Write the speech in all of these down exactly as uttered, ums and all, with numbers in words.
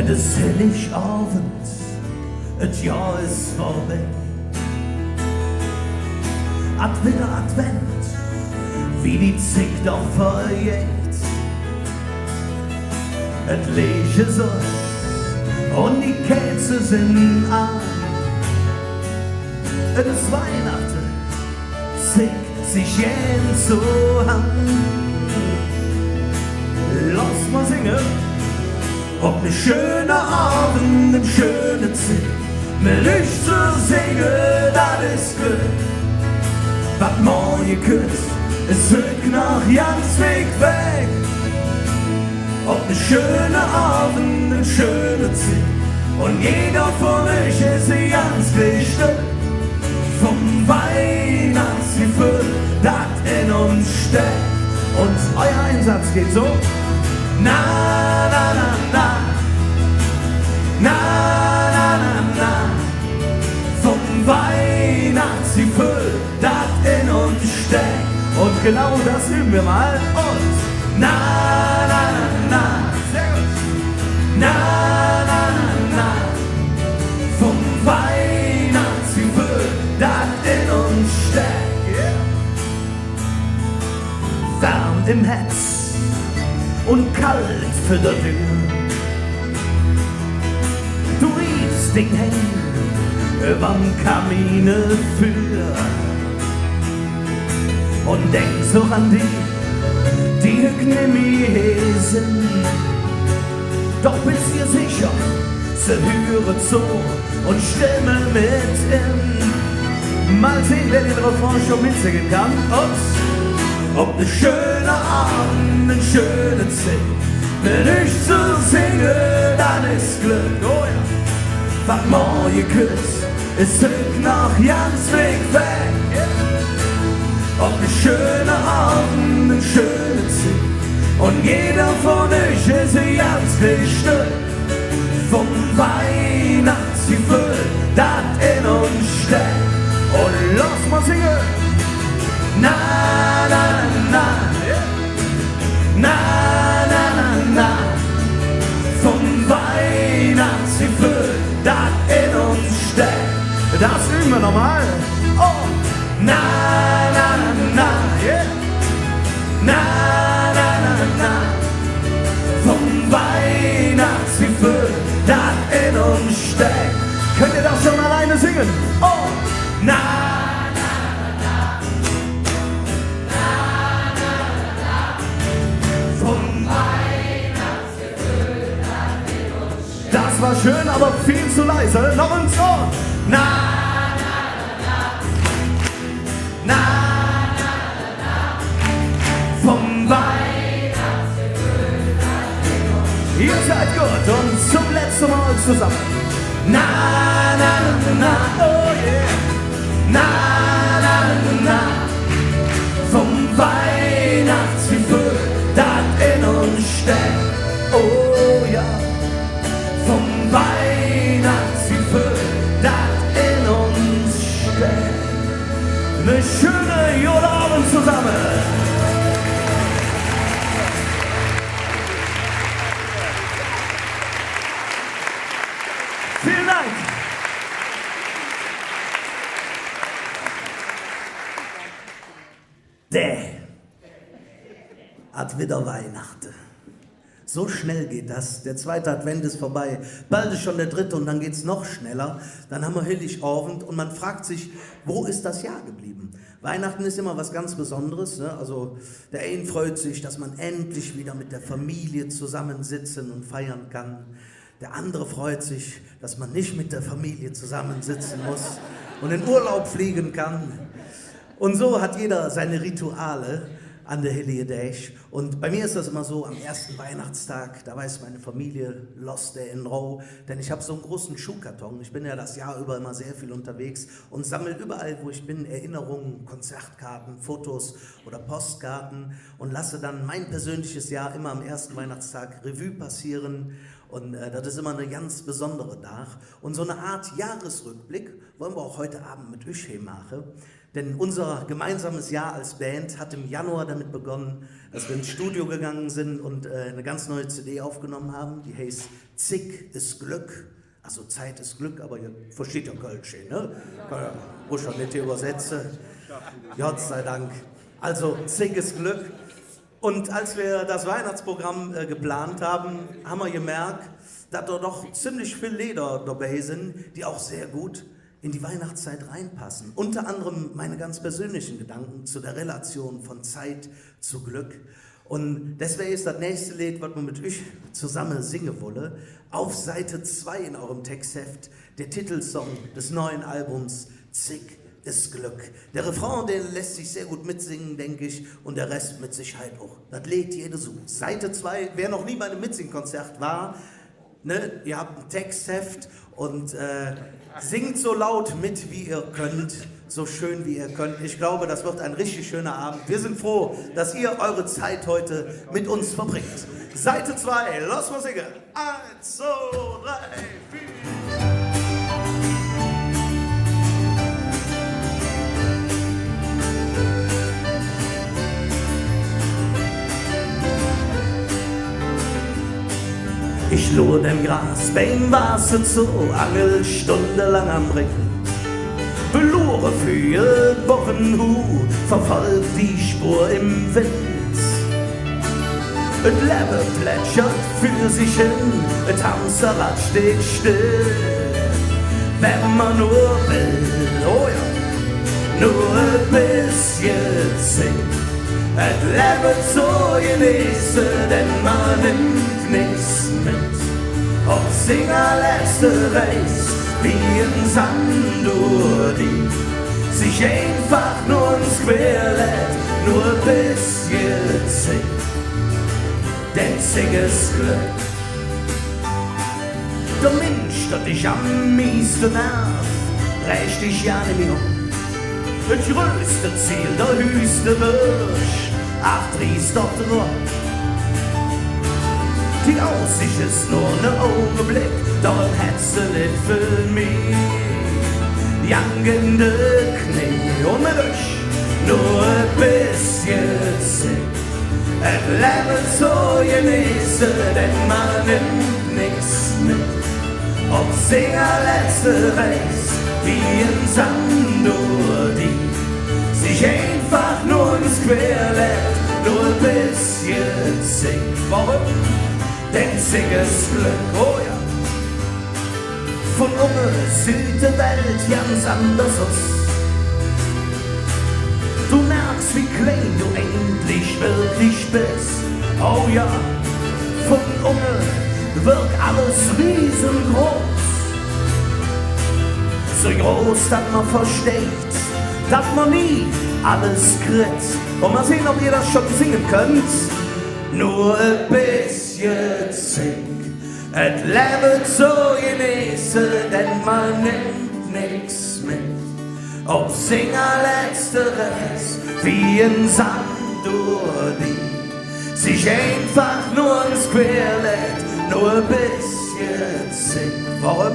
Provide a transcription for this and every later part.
Et es Helligowend, et Johr es vörbei. Ald widder Advent, wie die Zigg doch verjäht. Et Leech es us un die Kääze sin aan. Et es Weihnachte, Zigg sich gään ze han. Loss mer singe. Op ne schöne Ovend, en schöne Zigg, met üch ze singe, dat es Glöck. Wat morge kütt, es hügg noch ganz wigg weg. Op ne schöne Ovend, en schöne Zigg, un jeder vun üch es e ganz Stück vum Weihnachtsgefühl, dat en uns steckt. Un euer Einsatz geht so. Na, na, na, na. Na, na, na, na. Vum Weihnachtsgefühl, dat en uns steckt. Un genau dat übe mer ens. Un na, na, na, na. Sehr gut. Na, na, na, na. Vum Weihnachtsgefühl, dat en uns steckt. Yeah. Wärm em Hätz un kald för der Dür. Do rievs ding Häng üvverm Kaminfeuer un denks och an die, die hügg nimmih hee sin. Doch bes dir secher, se hüre zo un stemme met en. Mal sinn, wä der Refrain schon metsinge kann. Ups. Op ne schöne Ovend, en schöne Zigg, met üch ze singe, dat es Glöck. Oh ja. Wat morge kütt, es hügg noch ganz wigg weg. Op ne schöne Ovend, en schöne Zigg, un jeder vun üch es e ganz Stück vum Weihnachtsgefühl, dat en uns steckt. Un loss mer singe. Na, na, na, na. Na, na, na, na. Vum Weihnachtsgefühl, dat en uns steckt. Dat übe mer nochmal. Oh. Na, na, na, na. Yeah. Na, na, na, na. Vum Weihnachtsgefühl, dat en uns steckt. Künnt ehr dat schon alleine singe? Oh. Na, na, na, na. Vum Weihnachtsgefühl, dat en uns steckt. Dat wor schön, ävver vill ze leise. Noch ens so. Na, na, na, na. Na, na, na, na. Vum Weihnachtsgefühl. Ihr seid gut. Un zom letzte Mol zosamme. Na, na, na, na, na. Oh yeah. Na, na, na, na, na. Vum Weihnachtsgefühl, dat en uns steckt. Oh ja. Vum Weihnachtsgefühl, dat en uns steckt. Ne schöne gode Ovend zosamme. Vielen Dank. Dä. Ald widder Weihnachte. So schnell geht das. Der zweite Advent ist vorbei. Bald ist schon der dritte und dann geht's noch schneller. Dann haben wir Heiligabend und man fragt sich, wo ist das Jahr geblieben? Weihnachten ist immer was ganz Besonderes, ne? Also der eine freut sich, dass man endlich wieder mit der Familie zusammensitzen und feiern kann. Der andere freut sich, dass man nicht mit der Familie zusammensitzen muss und in Urlaub fliegen kann. Und so hat jeder seine Rituale an de Hellige Däg. Und bei mir ist das immer so, am ersten Weihnachtstag, da weiß meine Familie, losst er en Rauh, denn ich hab so einen großen Schuhkarton. Ich bin ja das Jahr über immer sehr viel unterwegs und sammel überall, wo ich bin, Erinnerungen, Konzertkarten, Fotos oder Postkarten und lasse dann mein persönliches Jahr immer am ersten Weihnachtstag Revue passieren. Un, äh, dat es immer ne ganz besondere Dag. Un su ne Aat Johresrückbleck wolle mer och hügg Ovend met üch he maache. Denn unser gemeinsames Jahr als Band hat im Januar damit begonnen, als wir ins Studio gegangen sind und, äh, eine ganz neue C D aufgenommen haben. Die heißt Zigg es Glöck. Also Zeit ist Glück, aber ihr versteht ja Kölsch, ne? Kann ja, muss schon nicht übersetzen. Gott sei Dank. Also Zigg es Glöck. Und als wir das Weihnachtsprogramm, äh, geplant haben, haben wir gemerkt, dass da doch ziemlich viele Lieder dabei sind, die auch sehr gut in die Weihnachtszeit reinpassen. Unter anderem meine ganz persönlichen Gedanken zu der Relation von Zeit zu Glück. Und deswegen ist das nächste Lied, was wir mit euch zusammen singen wollen, auf Seite zwei in eurem Textheft, der Titelsong des neuen Albums, Zigg es Glöck. Der Refrain, der lässt sich sehr gut mitsingen, denke ich, und der Rest mit Sicherheit auch. Das Lied jede Su. Seite zwei, wer noch nie bei einem Mitsingkonzert war, ne, ihr habt ein Textheft und, äh, singt so laut mit, wie ihr könnt, so schön, wie ihr könnt. Ich glaube, das wird ein richtig schöner Abend. Wir sind froh, dass ihr eure Zeit heute mit uns verbringt. Seite zwei, los mal singen. Eins, zwei, drei, vier. Ich luur dem Gras beim Wahße zo, angel stundelang am Brigg, beluure Vügel bovven huh, verfolg die Spur em Wind. Et Levve plätschert för sich hin, et Hamsterrad steiht still. Wann mer nor well, oh jo, nor e bessche Zigg, et Levve zo geneeße, denn mer nimmp nix met op singer letzter Reis, wie en Sanduhr, die sich einfach nor ens quer lett, nor e bessche Zigg, denn Zigg es Glöck. Dä Minsch, dä dich am mieste nerv, räach dich jo nimmi op. Et größte Ziel, dä hühste Wunsch, ach, drieß doch drop. Die Aussich es nor ne Augebleck, doch hätts de nit vill mih. Jank en de Knee un met üch nor e bessche Zigg. Et Levve zo geneeße, denn mer nimmp nix met op singer letzter Reis, wie en Sanduhr, die sich einfach nor ens quer lett, nor e bessche Zigg. Woröm? Denn Zigg es Glöck, oh jo. Vun unge süht de Welt ganz anders us. Do merks, wie klein do eigentlich wirklich bes. Oh jo, vun unge wirk alles riesengroß. Su groß, dat mer versteiht, dat mer nie alles kritt. Un mal sehn, ob ehr dat schon singe künnt. Nor e bessche Zigg, et Levve zo geneeße, denn mer nimmp nix met op singer letzter Reis, wie en Sanduhr, die sich einfach nor ens quer lett, nor e bessche Zigg. Woröm?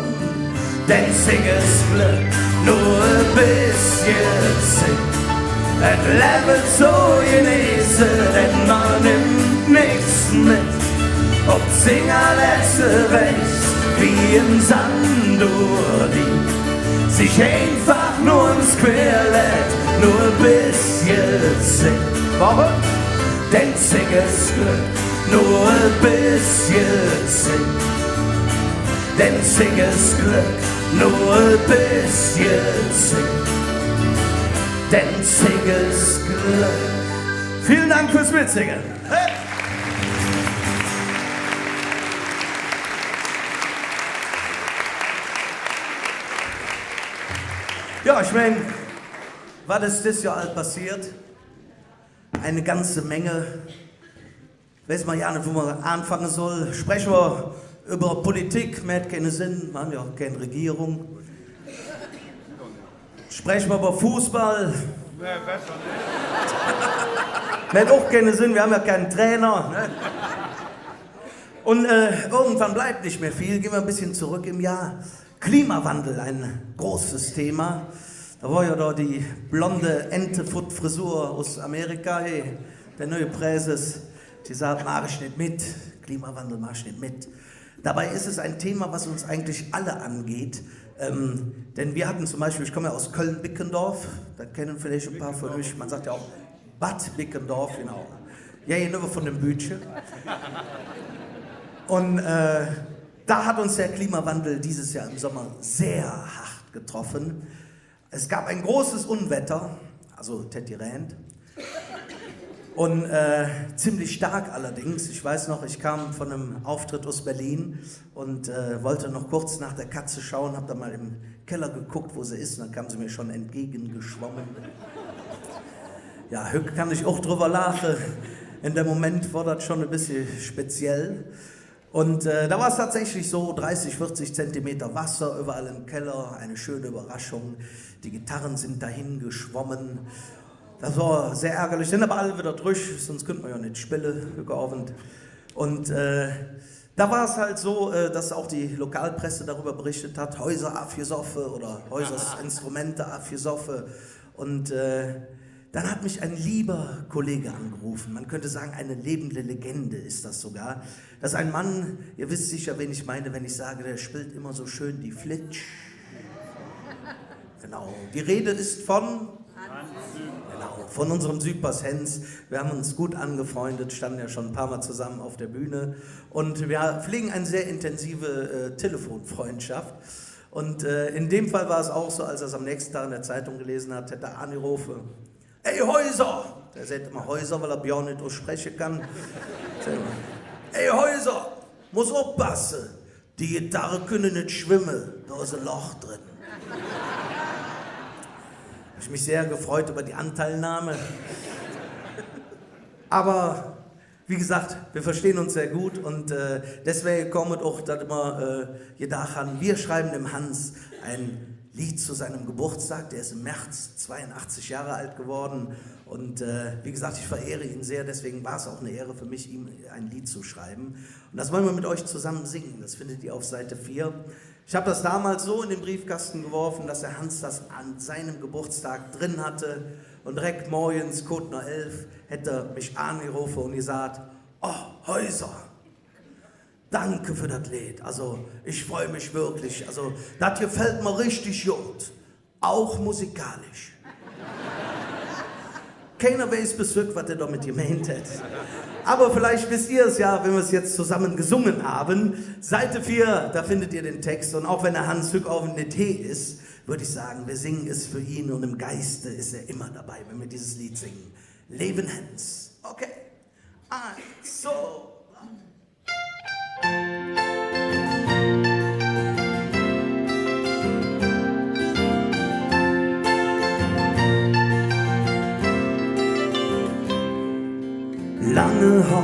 Denn Zigg es Glöck, nor e bessche Zigg. Et Levve zo geneeße, denn mer nimmp nix met op singer letzter Reis, wie en Sanduhr, die sich einfach nor ens quer lett, nor e bessche Zigg. Woröm? Denn Zigg es Glöck, nor e bessche Zigg. Denn Zigg es Glöck, nor e bessche Zigg. Denn Zigg es Glöck. Vielen Dank fürs Mitsinge. Hey! Jo, ich mein, wat es dis Johr all passiert? Eine ganze Menge. Weiß mer jo nit, wo mer aanfange soll. Spreche mer üvver Politik, mer hät keine Sinn, mer han jo keine Regierung. Spreche mer üvver Fußball. Nä, besser nit. Mer hät och keine Sinn, mer han jo keine Trainer, ne? Un, äh, irgendwann bleibt nit mih vill. Gehn mer e bessche zoröck em Johr. Klimawandel, e großes Thema. Do wor jo do die blonde Entenfutter-Frisur us Amerika, he, der neue Präses, die säht: „Maach ich nit met, Klimawandel maach ich nit met.“ Dabei ist es ein Thema, was uns eigentlich alle angeht. Ähm, denn wir hatten zum Beispiel, ich komme ja aus Köln-Bickendorf, das kennen vielleicht ein paar von euch, man sagt ja auch Bad Bickendorf, genau. Ja, hier nur von dem Bütche. Und äh, da hat uns der Klimawandel dieses Jahr im Sommer sehr hart getroffen. Es gab ein großes Unwetter, also Tetti Rähn. Und äh, ziemlich stark allerdings. Ich weiß noch, ich kam von einem Auftritt aus Berlin und äh, wollte noch kurz nach der Katze schauen, hab da mal im Keller geguckt, wo sie ist. Und dann kam sie mir schon entgegengeschwommen. Ja, hück kann ich auch drüber lachen. In dem Moment war das schon ein bisschen speziell. Und äh, da war es tatsächlich so, dreißig, vierzig Zentimeter Wasser überall im Keller, eine schöne Überraschung. Die Gitarren sind dahin geschwommen. Das war sehr ärgerlich, sind aber alle wieder drüch, sonst könnte man ja nicht spielen heute Abend. Und äh, da war es halt so, äh, dass auch die Lokalpresse darüber berichtet hat, Häuser avgesoffe oder Häusers Instrumente avgesoffe. Und äh, dann hat mich ein lieber Kollege angerufen. Man könnte sagen, eine lebende Legende ist das sogar. Das ist ein Mann, ihr wisst sicher, wen ich meine, wenn ich sage, der spielt immer so schön die Flitsch. Genau. Die Rede ist von, genau, von unserem Süpers Hans. Wir haben uns gut angefreundet, standen ja schon ein paar Mal zusammen auf der Bühne. Und wir pflegen eine sehr intensive äh, Telefonfreundschaft. Und äh, in dem Fall war es auch so, als er es am nächsten Tag in der Zeitung gelesen hat, hat er angerufen: „Ey, Häuser!“ Der sagt immer Häuser, weil er Björn nicht aussprechen kann. „Ey, Häuser, muss aufpassen. Die Gitarre können nicht schwimmen, da ist ein Loch drin.“ Hab ich mich sehr gefreut über die Anteilnahme. Aber wie gesagt, wir verstehen uns sehr gut und äh, deswegen kommt auch, dass wir äh, gedacht haben, wir schreiben dem Hans ein Lied zu seinem Geburtstag. Der ist im März zweiundachtzig Jahre alt geworden. Und äh, wie gesagt, ich verehre ihn sehr, deswegen war es auch eine Ehre für mich, ihm ein Lied zu schreiben. Und das wollen wir mit euch zusammen singen. Das findet ihr auf Seite vier. Ich habe das damals so in den Briefkasten geworfen, dass der Hans das an seinem Geburtstag drin hatte. Und direkt morgens, Code noch elf, hat er mich angerufen und gesagt: „Oh, Häuser, danke für das Lied. Also, ich freue mich wirklich. Also, das gefällt mir richtig gut. Auch musikalisch.“ Keiner weiß bis hück, was er damit gemeint hat. Aber vielleicht wisst ihr es ja, wenn wir es jetzt zusammen gesungen haben. Seite vier, da findet ihr den Text. Und auch wenn der Hans hück Ovend nit he ist, würde ich sagen, wir singen es für ihn und im Geiste ist er immer dabei, wenn wir dieses Lied singen. Leven Hans. Okay. Eins, zwei, drei. Lange Hoor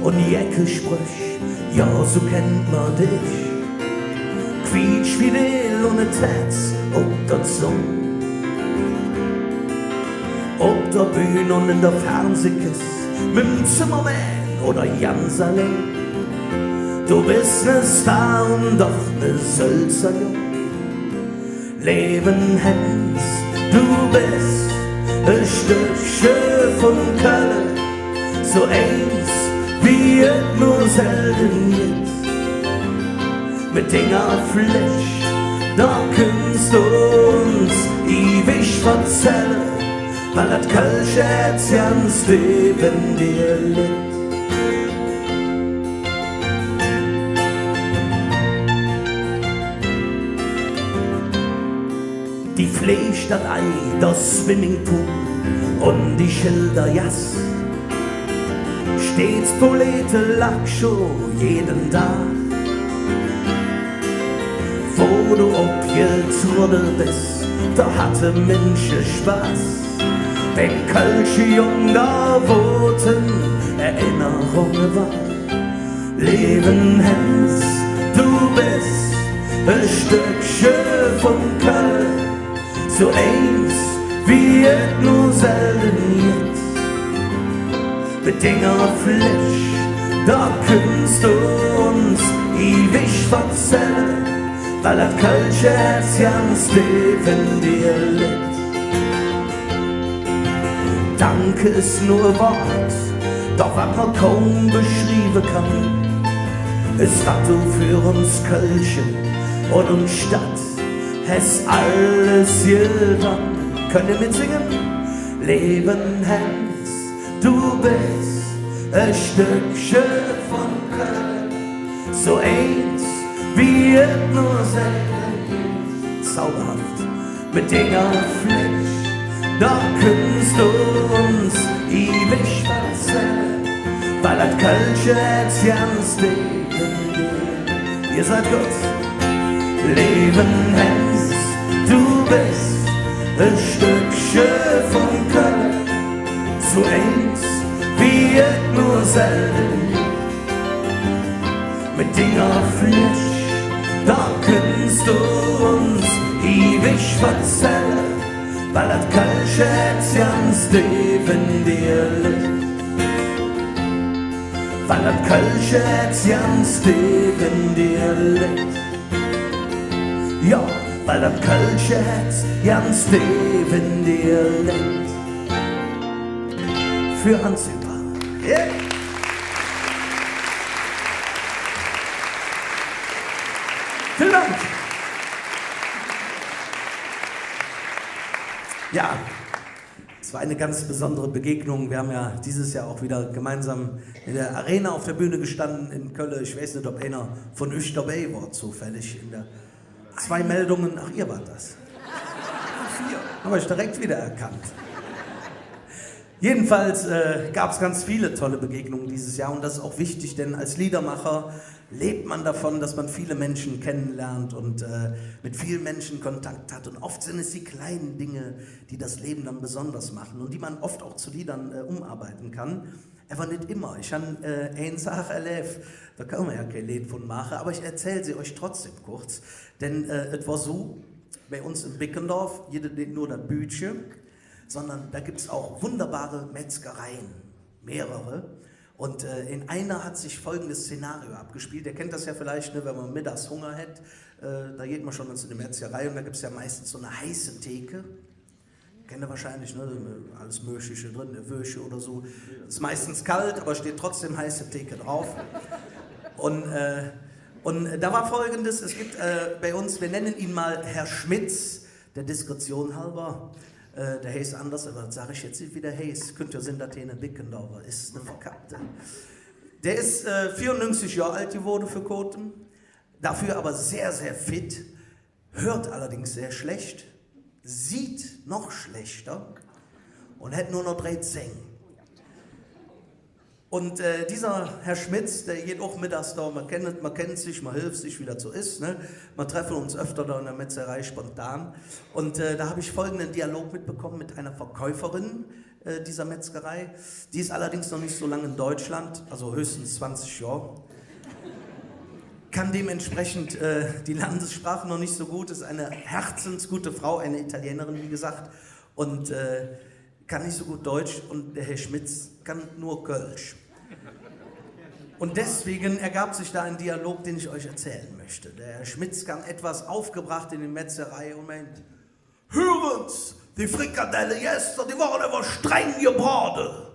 un jecke Spröch, jo, su kennt mer dich. Quietschfidel un et Hätz op der Zung. Op der Bühn un en der Fernsehkess, mem Zimmermann oder ganz allin. Do bes ne Star un doch ne sölzer Jung. Leven Hans, do bes e Stöckche vun Kölle, su eins, wie et nor selde gitt. Met dinger Flitsch, do künns do uns iwig verzälle, weil dat kölsche Hätz ganz deef en dir litt. Die Fleeg, dat Ei, der Swimmingpool un die Schildergass. Stets polete Lackschoh jeden Dag. Wo do opgetroddelt bes, do hatte Minsche Spass. Beim kölsche Jung, do woodte Erinnerunge wach. Leven Hans, do bes e Stöckche vun Kölle, su eins, wie et nor selde gitt. Met dinger Fleeg, do künns do uns iwig verzälle, weil dat kölsche Hätz ganz deef en dir litt. Danke es nor e Wood, doch wat mer kaum beschrieve kann, es, wat do för uns Kölsche un uns Stadt häs alles gedon. Künnt ehr metsinge? Leeve Häns, do bes e Stöckche vun Kölle, su eins wie et nor selde gitt. Zauberhaff. Met dinger Fläch, do künns do uns iwig verzälle, weil dat kölsche Hätz ganz deef en dir. Ehr sid god. Leeve Häns, do bes e Stöckche vun Kölle, su eins wie et nor selde gitt. Met dinger Fläch, do künns do uns iwig verzälle, weil dat kölsche Hätz ganz deef en dir litt. Weil dat kölsche Hätz ganz deef en dir litt. Jo, weil dat kölsche Hätz ganz deef en dir litt. För Hans Hüpper. Yeah. Vielen Dank. Ja, es war eine ganz besondere Begegnung. Wir haben ja dieses Jahr auch wieder gemeinsam in der Arena auf der Bühne gestanden in Kölle. Ich weiß nicht, ob einer von euch dabei war, zufällig in der Zwei Meldungen, ach, ihr wart das. Vier. Hab ich direkt wiedererkannt. Jedenfalls, äh, gab's ganz viele tolle Begegnungen dieses Jahr und das ist auch wichtig, denn als Liedermacher lebt man davon, dass man viele Menschen kennenlernt und, äh, mit vielen Menschen Kontakt hat. Und oft sind es die kleinen Dinge, die das Leben dann besonders machen und die man oft auch zu Liedern, äh, umarbeiten kann. Ävver nit immer. Ich han, äh, ein Saach erläv, do kann mer jo kei Leed vun maache, ävver ich verzäll se üch trotzdäm koot. Denn, äh, et wor su, bei uns em Bickendorf gitt et nit nor dat Büütche, sondern do gitt et och wunderbare Metzgereie, mehrere. Un, äh, en einer hät sich folgendes Szenario abgespillt. Ehr kennt dat jo villeich, ne, wann mer meddags Hunger hät, äh, do geiht mer schon ens en de Metzgerei un do gitt et jo meistens su en heiße Theke. Kennt ehr wahrscheinlich, ne? Alles Mögliche dren, ne? Wöödche oder su. Es meistens kald, ävver steiht trotzdäm heiße Theke drop. Un, äh, un do wor Folgendes, et gitt, äh, bei uns, mer nenne en ens Herr Schmitz, der Diskretion halver, äh, dä heiß anders, ävver dat sag ich jetz nit, wie dä heiß. Künnt jo sin, dat hä ene Bickendorfer es, ne Verkappte. Dä es, äh, veerunüngzig Johr ald gewoode vür kootem, doför ävver sehr, sehr fit. Hürt allerdings sehr schlääch, süht noch schläächter un hät nor noch drei Zäng. Un, äh, dieser Herr Schmitz, dä geiht och meddags do, mer kennt et, mer kennt sich, mer hilf sich, wie dat su es, ne? Mer treffe uns öfter do en der Metzgerei spontan. Un, äh, do han ich folgende Dialog metbekumme met ener Verkäuferin, äh, dieser Metzgerei. Die ist allerdings noch nicht so lange in Deutschland, also höchstens zwanzig Jahre. Kann dementsprechend, äh, die Landessprache noch nicht so gut, ist eine herzensgute Frau, eine Italienerin, wie gesagt, und, äh, kann nicht so gut Deutsch und der Herr Schmitz kann nur Kölsch. Und deswegen ergab sich da ein Dialog, den ich euch erzählen möchte. Der Herr Schmitz kam etwas aufgebracht in die Metzgerei und meint: Hür ens, die Frikadelle gester, die wore ävver streng gebrode.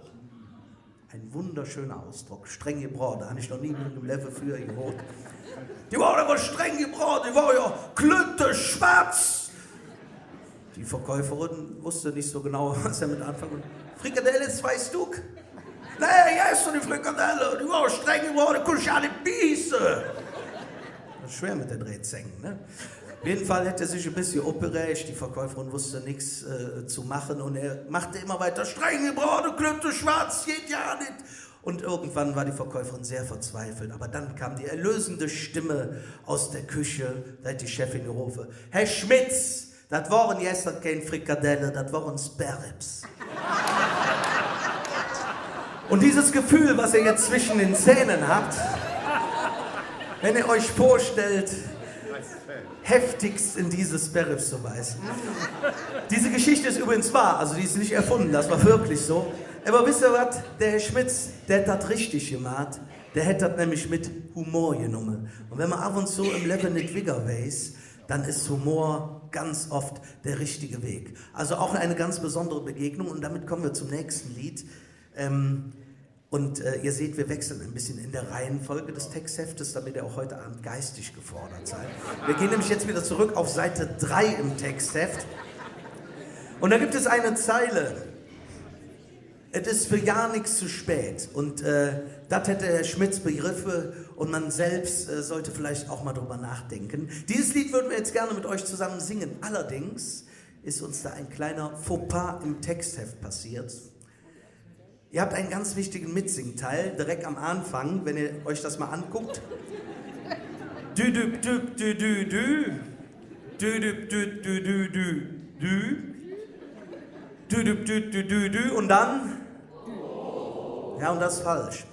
Ein wunderschöner Ausdruck, streng gebrode, han ich noch nie em Levve vürher gehoot. Die wore ävver streng gebrode, die wore jo klötteschwatz. Die Verkäuferin wusste nicht so genau, was er mit anfangen wollte. Frikadelle zwei Stück? Nee, gester die Frikadelle, die wore streng gebrode, kunnt ich jo nit bieße. Dat es schwer met dä drei Zäng, ne? Op jede Fall hät hä sich e bessche opgeräg, die Verkäuferin wosst nix, äh, ze maache un hä maach immer wigger: Streng gebrode, klötteschwatz, geiht jo nit. Und irgendwann war die Verkäuferin sehr verzweifelt, aber dann kam die erlösende Stimme aus der Küche, da hat die Chefin gerufen: Herr Schmitz, dat wore gester kein Frikadelle, dat wore Spareribs. Und dieses Gefühl, was ihr jetzt zwischen den Zähnen habt, wenn ihr euch vorstellt, heftigst in diese Spareribs zu beißen. Diese Geschichte ist übrigens wahr, also die ist nicht erfunden, das war wirklich so. Ävver wesst ehr wat? Der Herr Schmitz, dä hät dat richtig gemaht. Dä hät dat nämlich met Humor genomme. Und wenn mer av un zo em Levve nit wigger weiß, dann es Humor ganz oft der richtige Weg. Also auch eine ganz besondere Begegnung und damit kommen wir zum nächsten Lied. Ähm, und, äh, ihr seht, wir wechseln ein bisschen in der Reihenfolge des Textheftes, damit ihr auch heute Abend geistig gefordert seid. Wir gehen nämlich jetzt wieder zurück auf Seite drei im Textheft. Und da gibt es eine Zeile. Et es för gar nix ze späd. Und, äh, dat hät der Herr Schmitz begriffe und man selbst, äh, sollte vielleicht auch mal drüber nachdenken. Dieses Lied würden wir jetzt gerne mit euch zusammen singen. Allerdings ist uns da ein kleiner Fauxpas im Textheft passiert. Ihr habt einen ganz wichtigen Mitsingteil direkt am Anfang, wenn ihr euch das mal anguckt. Dü, dü, dü, dü, dü, dü. Dü, dü, dü, dü, dü, dü, dü. Dü, dü, dü, dü, dü, dü. Und dann? Ja, und das ist falsch.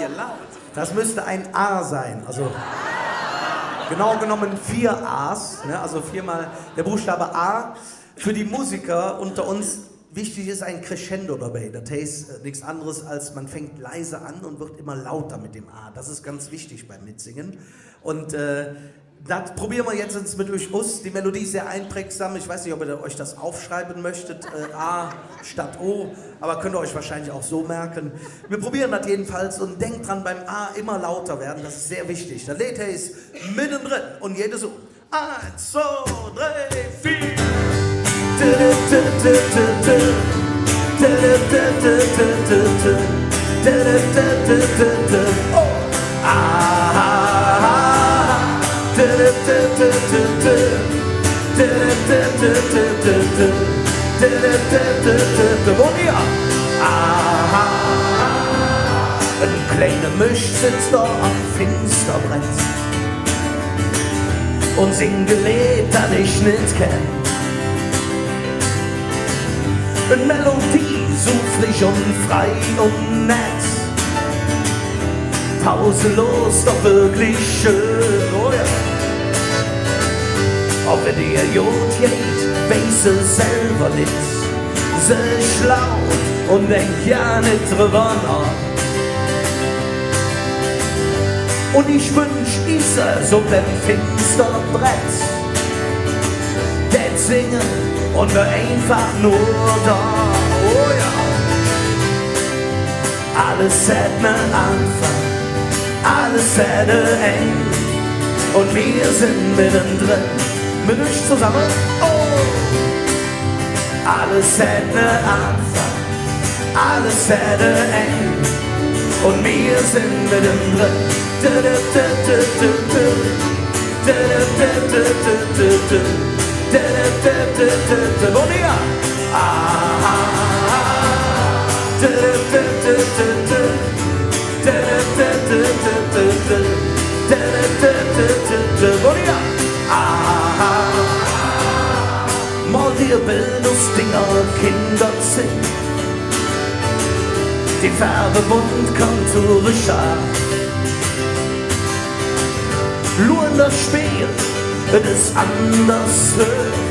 Ihr lacht. Das müsste ein A sein. Also, genau genommen vier A's, ne? Also viermal der Buchstabe A. Für die Musiker unter uns, wichtig ist ein Crescendo dabei. Das heißt, äh, nichts anderes, als man fängt leise an und wird immer lauter mit dem A. Das ist ganz wichtig beim Mitsingen. Und, äh, das probieren wir jetzt mit euch aus. Die Melodie ist sehr einprägsam. Ich weiß nicht, ob ihr euch das aufschreiben möchtet, äh, A statt O, aber könnt ihr euch wahrscheinlich auch so merken. Wir probieren das jedenfalls und denkt dran, beim A immer lauter werden. Das ist sehr wichtig. Das Lied heißt Mittendrin und jedes U. Eins, zwei, drei, vier. Oh. Ah. Bom dia. Ah. En kleine Mösch sitz do am Finsterbrett. Un sing e Leed, dat ich nit kenn. En Melodie, su frisch un frei un nett. Pauselos, doch wirklich schön, oh ja. Ov et ehr god geiht, weiß se selver nit. Se schlaut un denkt jo nit drüvver noh. Un ich wünsch, ich säß op dem Finsterbrett, dät singe un wör einfach nor do. Oh ja. Alles hät ene Aanfang, alles hät e Eng. Un mir sin meddendren. Met üch zesamme. Oh! Alles hät ene Aanfang, alles hät e Eng. Un mir sin meddendren. Dü, dü, dü. Dü, dü, dü. Bom dia. Ah, dü, dü, dü. Bom dia. Aha. Mol dir e Beld us dinger Kinderzimmer. Die Färve bunt, Konture scharf. Luur en dat Spegel, et es anders hübsch.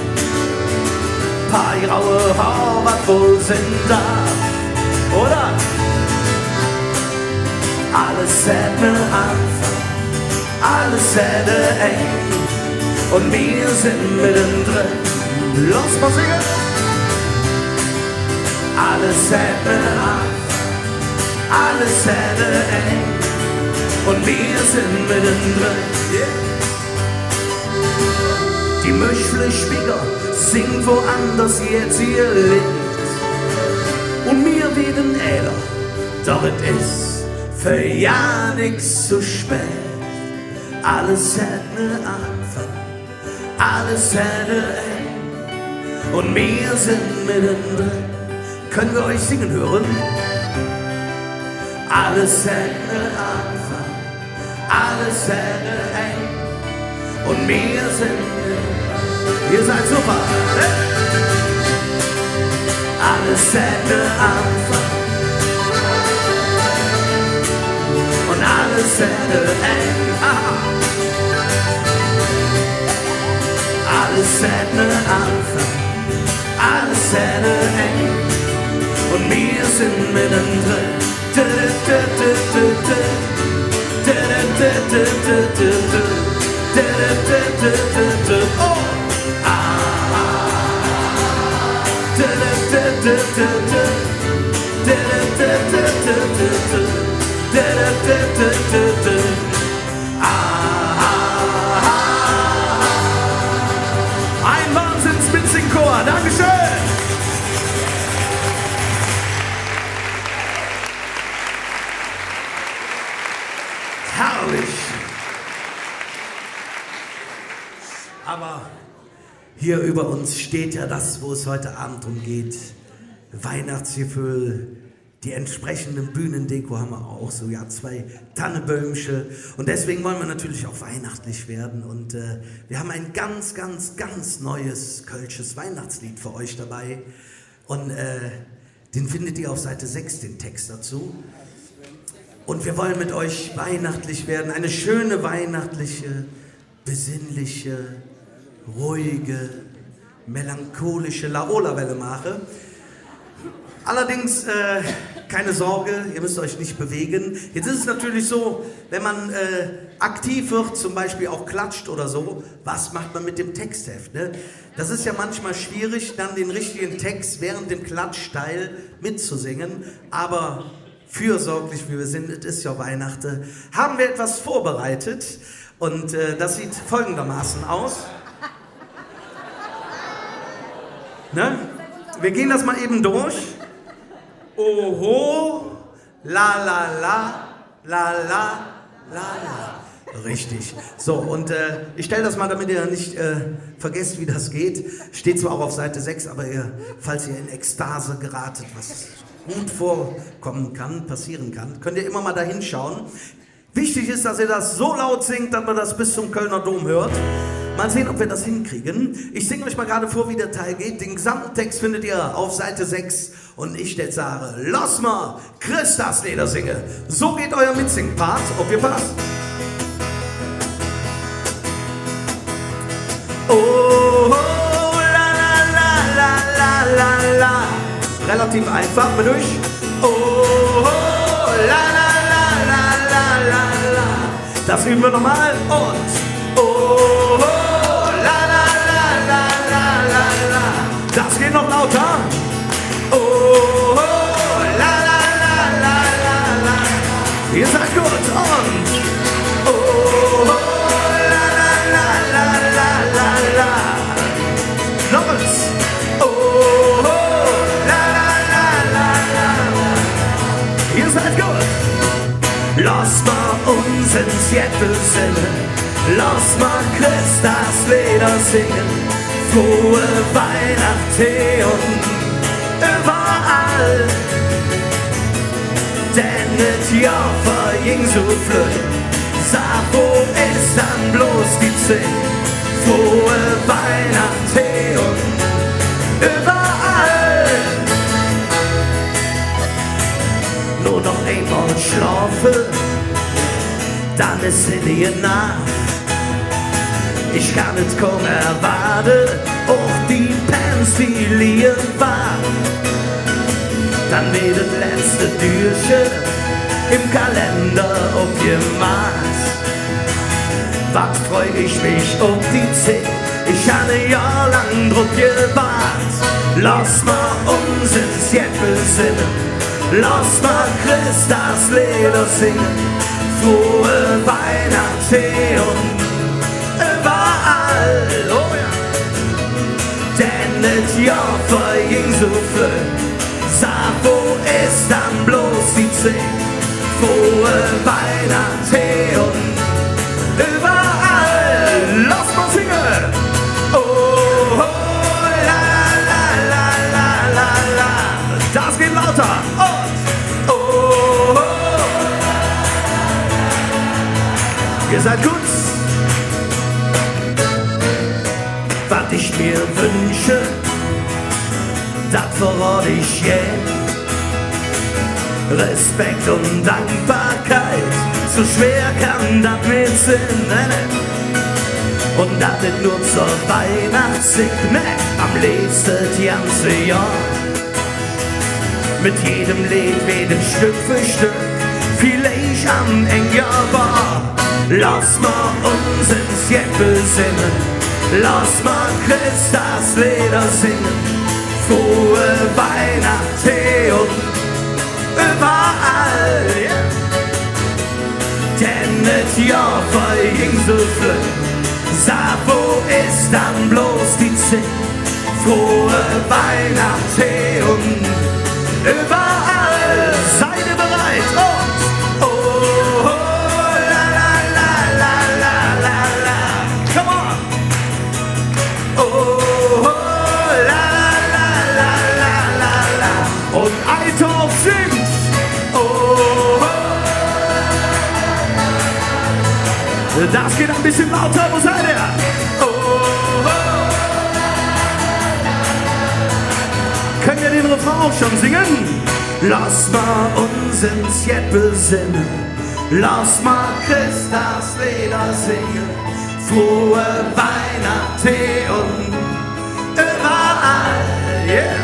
Paar graue Hoor, wat wall sin darf, oder? Alles hät ene Aanfang, alles hät e Eng. Un mir sin meddendren. Loss mol singe. Alles hät ene Aanfang, alles hät e Eng. Un mir sin meddendren. Yeah. Die Möschfleischbigger singt woanders jetz ehr Leed. Un mir weeden äler, doch et es för jo nix ze späd. Alles hät ene Aanfang, alles hät e Eng. Un mir sin meddendren. Können wir euch singen hören? Alles hät ene Aanfang, alles hät e Eng. Un mir sin, ihr seid super. Alles hät ene Aanfang un alles hät e Eng. Alles hät ene Aanfang, alles hät e Eng. Un mir sin meddendren. Ein Wahnsinns-Mitsingchor. Dankeschön. Herrlich. Aber hier über uns steht ja das, wo es heute Abend drum geht. Weihnachtsgeföhl, die entsprechende Bühnendeko haben wir auch so, ja, zwei Tannebäumche. Und deswegen wollen wir natürlich auch weihnachtlich werden. Und, äh, wir haben ein ganz, ganz, ganz neues kölsches Weihnachtslied für euch dabei. Und, äh, den findet ihr auf Seite sechs, den Text dazu. Und wir wollen mit euch weihnachtlich werden. Eine schöne weihnachtliche, besinnliche, ruhige, melancholische Laola-Welle mache. Allerdings, äh, keine Sorge, ihr müsst euch nicht bewegen. Jetzt ist es natürlich so, wenn man, äh, aktiv wird, zum Beispiel auch klatscht oder so, was macht man mit dem Textheft, ne? Das ist ja manchmal schwierig, dann den richtigen Text während dem Klatschteil mitzusingen. Aber fürsorglich, wie wir sind, es ist ja Weihnachten, haben wir etwas vorbereitet. Und, äh, das sieht folgendermaßen aus. Ne? Wir gehen das mal eben durch. Oho, la la la, la la, la la. Richtig. So, und, äh, ich stelle das mal, damit ihr nicht, äh, vergesst, wie das geht. Steht zwar auch auf Seite sechs, aber ihr, falls ihr in Ekstase geratet, was gut vorkommen kann, passieren kann, könnt ihr immer mal da hinschauen. Wichtig ist, dass ihr das so laut singt, dass man das bis zum Kölner Dom hört. Mal sehen, ob wir das hinkriegen. Ich singe euch mal gerade vor, wie der Teil geht. Den gesamten Text findet ihr auf Seite sechs. Und ich jetzt sage, loss mer Christdagsleder singe. So geht euer Mitsingpart. Aufgepasst. Oh, la, la, la. Relativ einfach, mit durch. Oh, la, la, la. Das üben wir nochmal. Und oh, la, la, la. Das geht noch lauter. Oh, la, la, la. Ihr seid gut. Und oh, la, la, la. Noch eens. Oh, la, la, la. Ihr seid gut. Loss mer uns ens jet besenne, loss mer Christdagsleder singe, frohe Weihnachte un üvverall. Denn et Johr verging su flöt, sag, wo es dann bloß die Zigg? Frohe Weihnachte un üvverall. Nor noch eimol schlofe, dann es sillige Naach. Ich kann et kaum erwaade, och die Pänz, die lige waade. Dann weed et letzte Türche em Kalender opgemaht. Wat freu ich mich op die Zigg, ich han e Johr lang drop gewaat. Loss mer uns ens jet besenne, loss mer Christdagsleder singe, frohe Weihnachte un üvverall. Oh ja. Denn et Johr verging su flöt, sag, wo es dann bloß die Zigg? Frohe Weihnachte un üvverall. Loss mer singe. Oh, ho, la, la, la. Das geht lauter. Un oh, ho. Ihr seid gut. Wat ich mir wünsche, dat verrod ich gään. Respekt un Dankbarkeit, su schwer kann dat nit sin, ne, ne. Un dat nit nor zor Weihnachtszigg, ne, am leevste et ganze Johr. Met jedem Leed weed et Stöck för Stöck villeich am Eng jo wohr. Loss mer uns ens jet besenne, loss mer Christdagsleder singe, frohe Weihnachte Wo es dann bloß die Zigg? Frohe Weihnacht he un üvverall. Seid ihr bereit? Un oh, oh, la, la, la. Come on. Oh, oh, la, la. Un Eitorf singt. Oh, oh. Das geht ein bisschen lauter. Wo seid ihr? Oh, oh. Könnt ihr den Refrain auch schon singen? Loss mer uns ens jet besenne, loss mer Chressdagsleeder singe, frohe Weihnacht he un üvverall, yeah.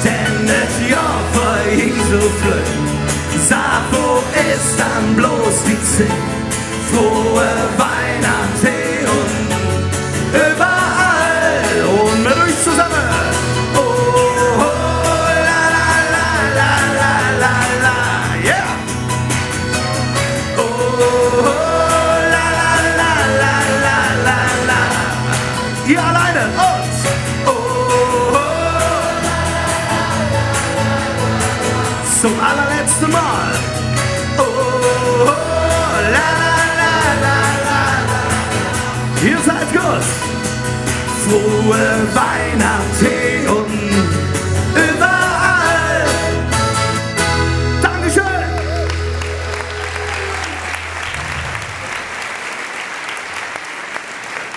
Denn et Johr vergingk su flööt, sag, wo es dann bloß die Zigg? Frohe Weihnacht he un üvverall. Un met üch zosamme. Oh, oh, la, la, la, yeah. Oh, oh, la, la, la. Ihr alleine un oh, oh. Zum allerletzte Mal. Oh, oh, la, la. Ihr seid gut. Frohe Weihnacht he un üvverall. Dankeschön.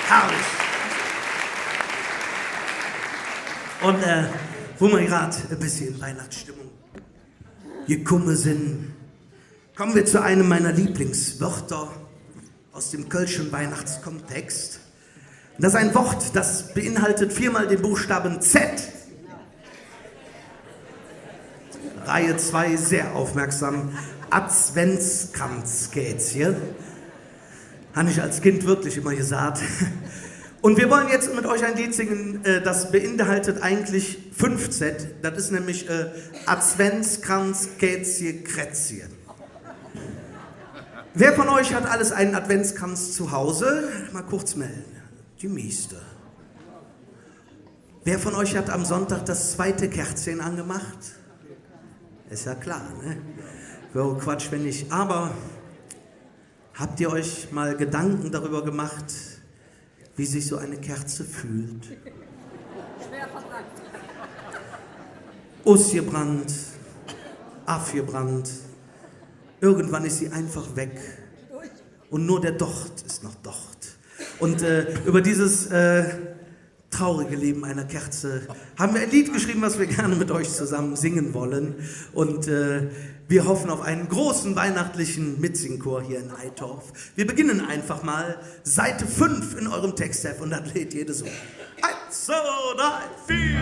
Herrlich. Un, äh, wo mer grad e bessche en Weihnachtsstimmung gekumme sin, kommen wir zu einem meiner Lieblingswörter aus dem kölschen Weihnachtskontext. Und das ist ein Wort, das beinhaltet viermal den Buchstaben Z. Reihe zwei, sehr aufmerksam. Adventskranzkätzche. Han ich als Kind wirklich immer gesagt. Und wir wollen jetzt mit euch ein Lied singen, äh, das beinhaltet eigentlich fünf Z. Das ist nämlich, äh, Adventskranz, Kätzche, Krätzche. Wer von euch hat alles einen Adventskranz zu Hause? Mal kurz melden. Die mieste. Wer von euch hat am Sonntag das zweite Kerzchen angemacht? Ist ja klar, ne? Wäre Quatsch, wenn nicht. Aber habt ihr euch mal Gedanken darüber gemacht, wie sich so eine Kerze fühlt? Usgebrannt, avgebrannt. Irgendwann ist sie einfach weg. Und nur der Docht ist noch dort. Und, äh, über dieses, äh, traurige Leben einer Kerze haben wir ein Lied geschrieben, was wir gerne mit euch zusammen singen wollen. Und, äh, wir hoffen auf einen großen weihnachtlichen Mitsingchor hier in Eitorf. Wir beginnen einfach mal Seite fünf in eurem Textheft und dann lädt jedes um. Eins, zwei, drei, vier.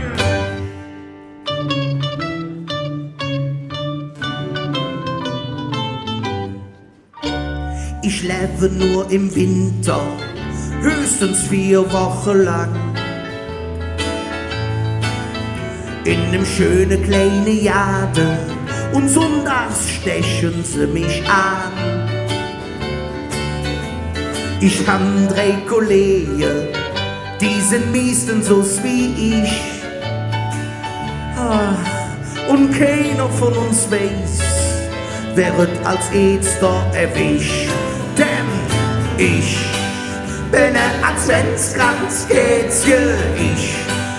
Ich lebe nur im Winter, höchstens vier Wochen lang. In einem schönen kleinen Laden und sonntags stechen sie mich an. Ich habe drei Kollegen, die sind meistens so wie ich. Ach, und keiner von uns weiß, wer wird als Erster erwischt. Denn ich bin ein Adventskranzkätzchen, ich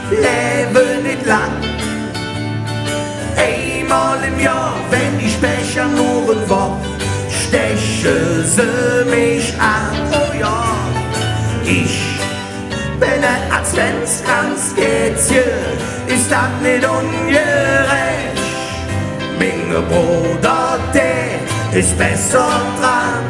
lebe nicht lang. Einmal im Jahr, wenn ich Pech habe, nur eine Woche, stechen sie mich an. Oh ja, ich bin ein Adventskranzkätzchen, ist das nicht ungerecht? Mein Bruder, der ist besser dran,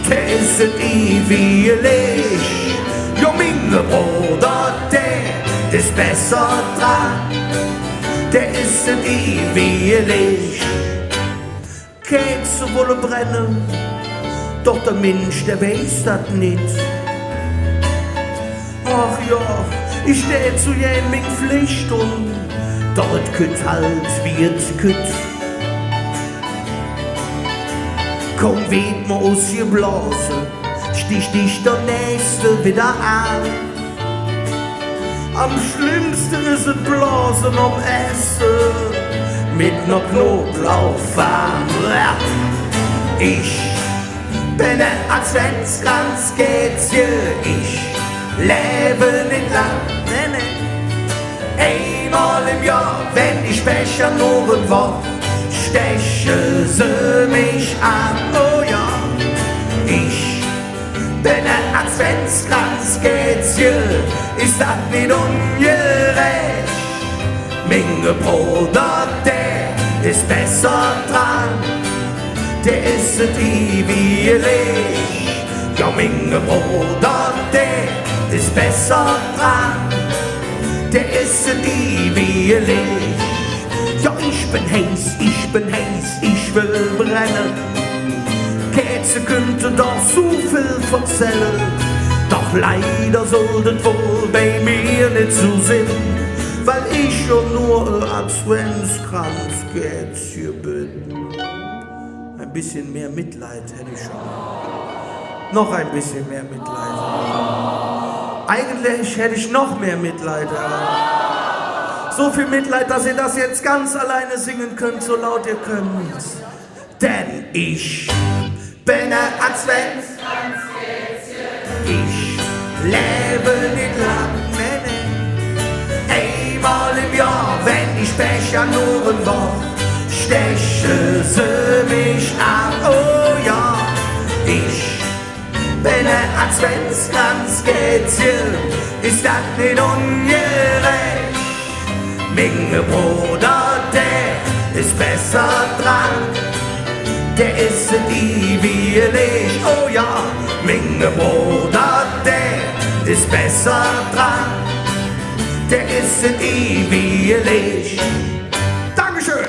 der ist im ewigen Licht. Ja, mein Bruder, der ist besser dran, der ist im ewigen Licht. Kerze wolle brenne, doch der Minsch, dä weiß dat nit. Ach jo, ich dät su gään ming Flich dun, doch et kütt halt, wie et kütt. Kaum weed mer usgeblose, Stich dich der Nächste widder aan. Am schlimmste es et bloß nohm Esse met ner Knoblauchfahn. Ich ben e Adventskranzkäzche, ich levve nit lang, ne, ne. Eimol em Johr, wann ich Pech han, nor en Woch, steche se mich aan. Oh jo, ich ben e Adventskranzkäzche, es dat nit ungerecht? Minge Broder, dä es besser dran, dä es et iwig. Jo, minge Broder, dä es besser dran, dä es et iwig. Jo, ich ben heiß, ich ben heiß, ich well brenne. Käthe künnt doch su vill verzälle. Doch leider soll dat wall bei mir nit su sin, weil ich jo nor e Adventskranzkäthe ben. Ein bisschen mehr Mitleid hätte ich schon. Noch ein bisschen mehr Mitleid. Eigentlich hätte ich noch mehr Mitleid. So viel Mitleid, dass ihr das jetzt ganz alleine singen könnt, so laut ihr könnt. Denn ich ben e Advents-, ich levve nit lang, ne, ne. Eimol em Johr, wann ich Pech han, nor en Woch, steche se mich aan. Oh jo, ich ben e Adventskranzkäthe, es dat nit ungerecht? Minge Broder, dä es besser dran, dä es et iwig. Oh jo, minge Broder, dä es besser dran, dä es et iwig. Dankeschön.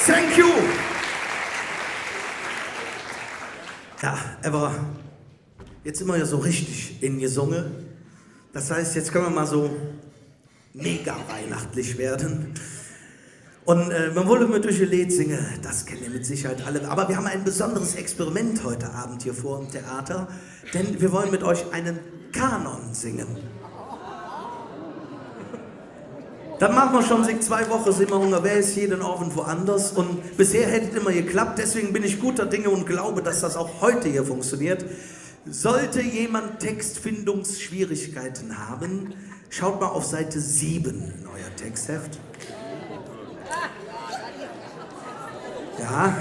Thank you. Ja, aber jetzt sind wir ja so richtig ingesunge. Das heißt, jetzt können wir mal so mega weihnachtlich werden. Und, äh, mer wolle natürlich e Leed singe, das kennt ihr mit Sicherheit alle. Aber wir haben ein besonderes Experiment heute Abend hier vor im Theater, denn wir wollen mit euch einen Kanon singen. Dat maache mer schon zick zwei Woche, sin mer ungerwägs, jeden Ovend woanders. Und bisher hät et immer geklappt, deswegen bin ich guter Dinge und glaube, dass das auch heute hier funktioniert. Sollte jemand Textfindungsschwierigkeiten haben, schaut mal auf Seite sieben in euer Textheft. Ja.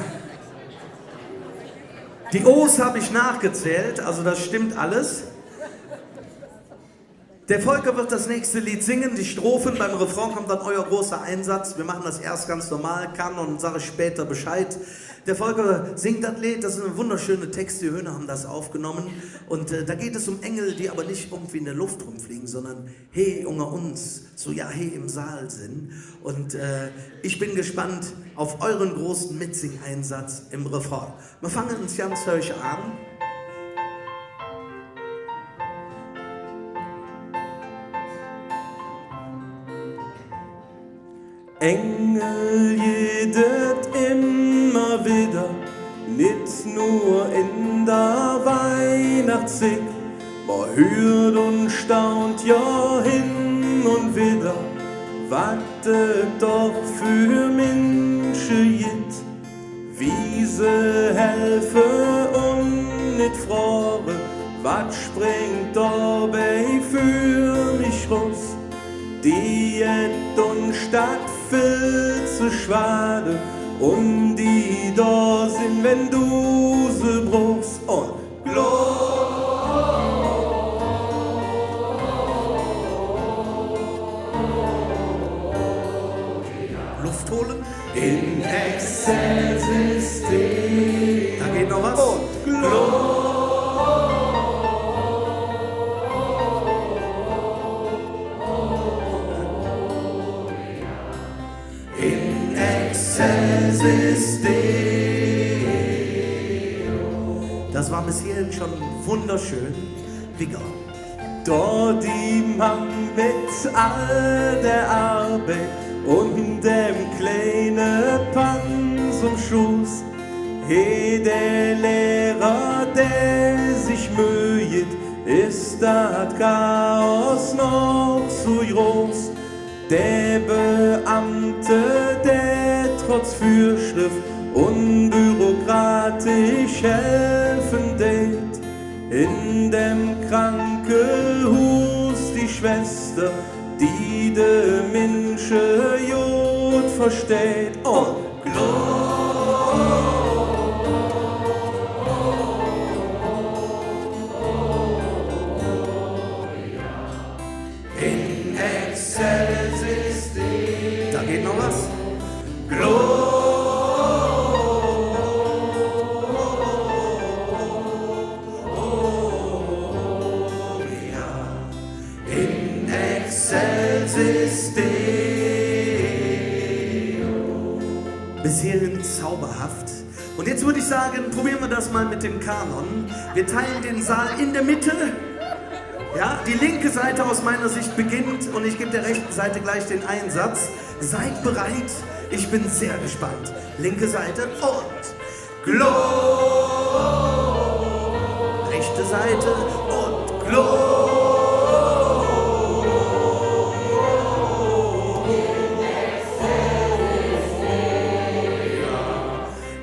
Die O's hab ich nachgezählt, also das stimmt alles. Der Volker wird das nächste Lied singen, die Strophen. Beim Refrain kommt dann euer großer Einsatz. Wir machen das erst ganz normal, Kanon, sag ich später Bescheid. Der Volker singt das Lied, das ist eine wunderschöne Text, die Höhner haben das aufgenommen. Und, äh, da geht es um Engel, die aber nicht irgendwie in der Luft rumfliegen, sondern hey, unter uns, so ja, hey, im Saal sind. Und, äh, ich bin gespannt auf euren großen Mitsingeinsatz im Refrain. Mer fange uns ganz höösch aan. Engel gitt et immer widder, nit nor en der Weihnachtszigg. Mer hürt un staunt jo hin un widder, wat et doch för Minsche gitt. Wie se helfe un nit froge, wat springk dobei för mich rus? Die jet un statt vill ze schwade, un die do sin, wenn do se bruchs. Un Glo-, Luft holen. In excelsis Deo. Da geht noch was. Und Glo-, in excelsis Deo. Das war bis hierhin schon wunderschön. Wigger. Do die Mamm met all der Arbeid Un däm kleine Panz om Schoß, he, der Lehrer, der sich möhet, is dat Chaos noch su groß. Der Beamte, der trotz Vürschrift un bürokratisch helfe dät, en däm Krankenhuus die Schwester, die de Minsche god verstät. Un Gloria in excelsis Deo. Do geiht noch jet. Gloria in excelsis Deo. Bis hierhin zauberhaft. Und jetzt würde ich sagen, probieren wir das mal mit dem Kanon. Wir teilen den Saal in der Mitte. Ja, die linke Seite aus meiner Sicht beginnt und ich gebe der rechten Seite gleich den Einsatz. Seid bereit, ich bin sehr gespannt. Linke Seite und Gloria. Rechte Seite und Gloria.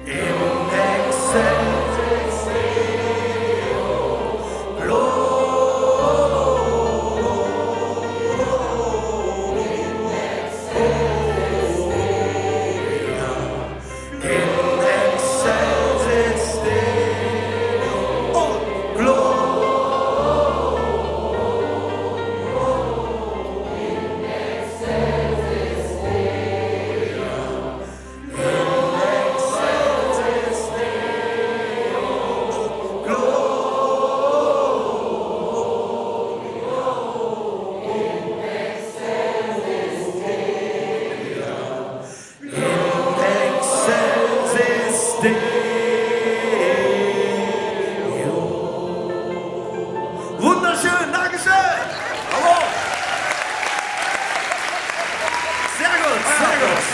In excelsis Deo. Gloria. In excelsis Deo. Gloria. In excelsis Deo. Wunderschön, Dankeschön. Bravo. Sehr gut, sehr gut.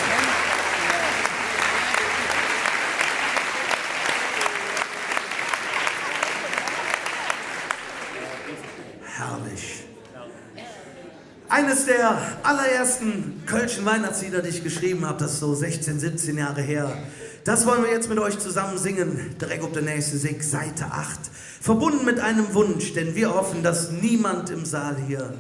Herrlich. Eines der allerersten kölschen Weihnachtslieder, die ich geschrieben hab, das ist so sechzehn, siebzehn Jahre her. Das wollen wir jetzt mit euch zusammen singen. Direk op der nächste Sigg, Seite acht. Verbunden mit einem Wunsch, denn wir hoffen, dass niemand im Saal hier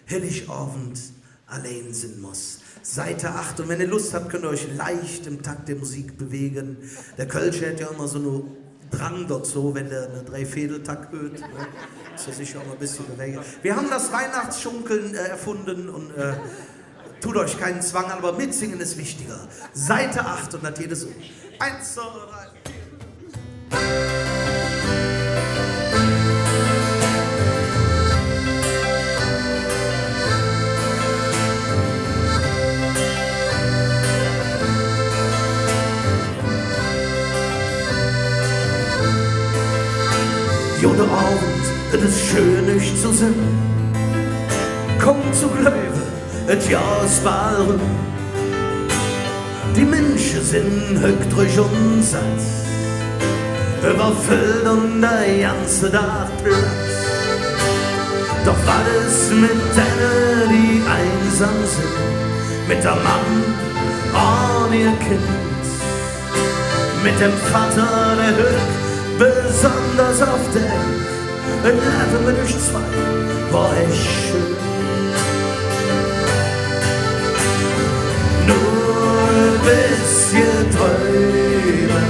Heiligabend allein sin muss. Seite acht. Und wenn ihr Lust habt, könnt ihr euch leicht im Takt der Musik bewegen. Der Kölsche hät jo immer su ene Drang dozo, wenn dä ene Dreivierdeltakt hürt, ne? Soll sich jo immer e bessche bewäge. Wir haben das Weihnachtsschunkeln, äh, erfunden und, äh, tut euch keinen Zwang an, aber mitsingen ist wichtiger. Seite acht und natürlich so. Eins, zwei, drei, vier. Gode Ovend, et es schön, üch ze sinn. Kumm ze gläuve, et Johr es baal eröm. Die Minsche sin hügg drüch un satt, üvverfüllt un der ganze Dag Platz. Doch wat es met denne, die einsam sin? Met der Mamm ohne ehr Kind? Met dem Vatter, dä hügg besonders off dält? E Levve met üch zwei wör ech schön. Nor e bessche dröme,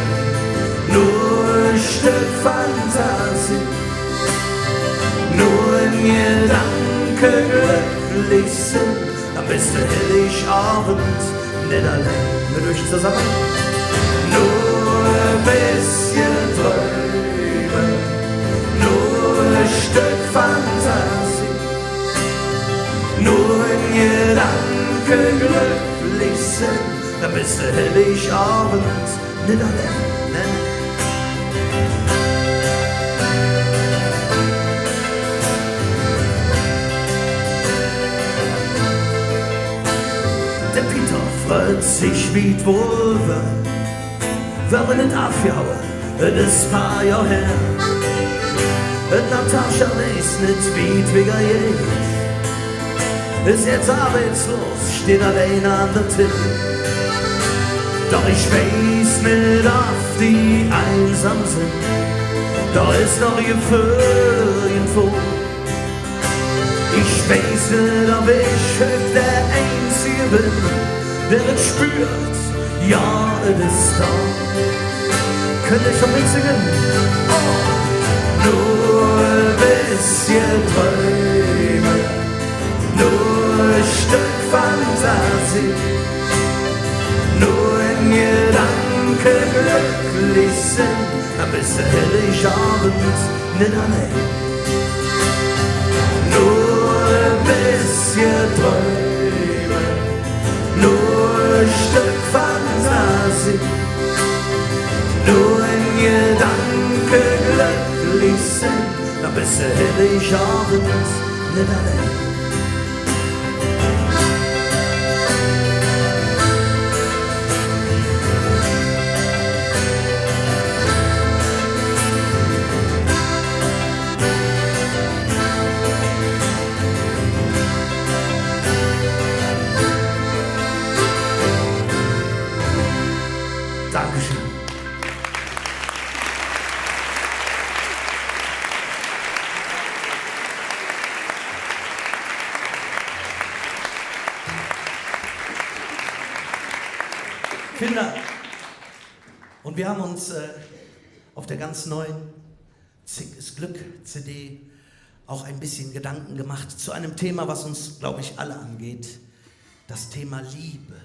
nor e Stöck Fantasie, nor en Gedanke glöcklich sin, dann bes de Heiligabend nit allein met üch zesamme. Nor e bessche dröme, nor e Stöck Fantasie, nor en Gedanke glöcklich sin, dann bes de Heiligabend nit allein. Der Peter Sich wigg wor, wör en et avgehaue, et es paar Johr her. Et Natascha weiß nit, wie et wigger geiht. Es jetz arbeitslos, steiht allein an der Tür. Doch ich weiß nit, ov die einsam sin. Do es noch Geföhl irgendwo. Ich weiß nit, ov ich der Einzige ben, dä et spööt, jo, et es do. Künnt ehr schon mitsinge? Oh. Nor e bessche dröme, nor e Stöck Fantasie, nor en Gedanke glöcklich sin, dann bes de Helligavend nit allein. Nor e bessche dröme, nor e Stöck Fantasie, nor en Gedanke glöcklich sin, dann bes de Helligavend nit allein. Dankeschön. Vielen Dank. Und wir haben uns, äh, auf der ganz neuen Zick es Glück C D auch ein bisschen Gedanken gemacht zu einem Thema, was uns, glaub ich, alle angeht, das Thema Liebe.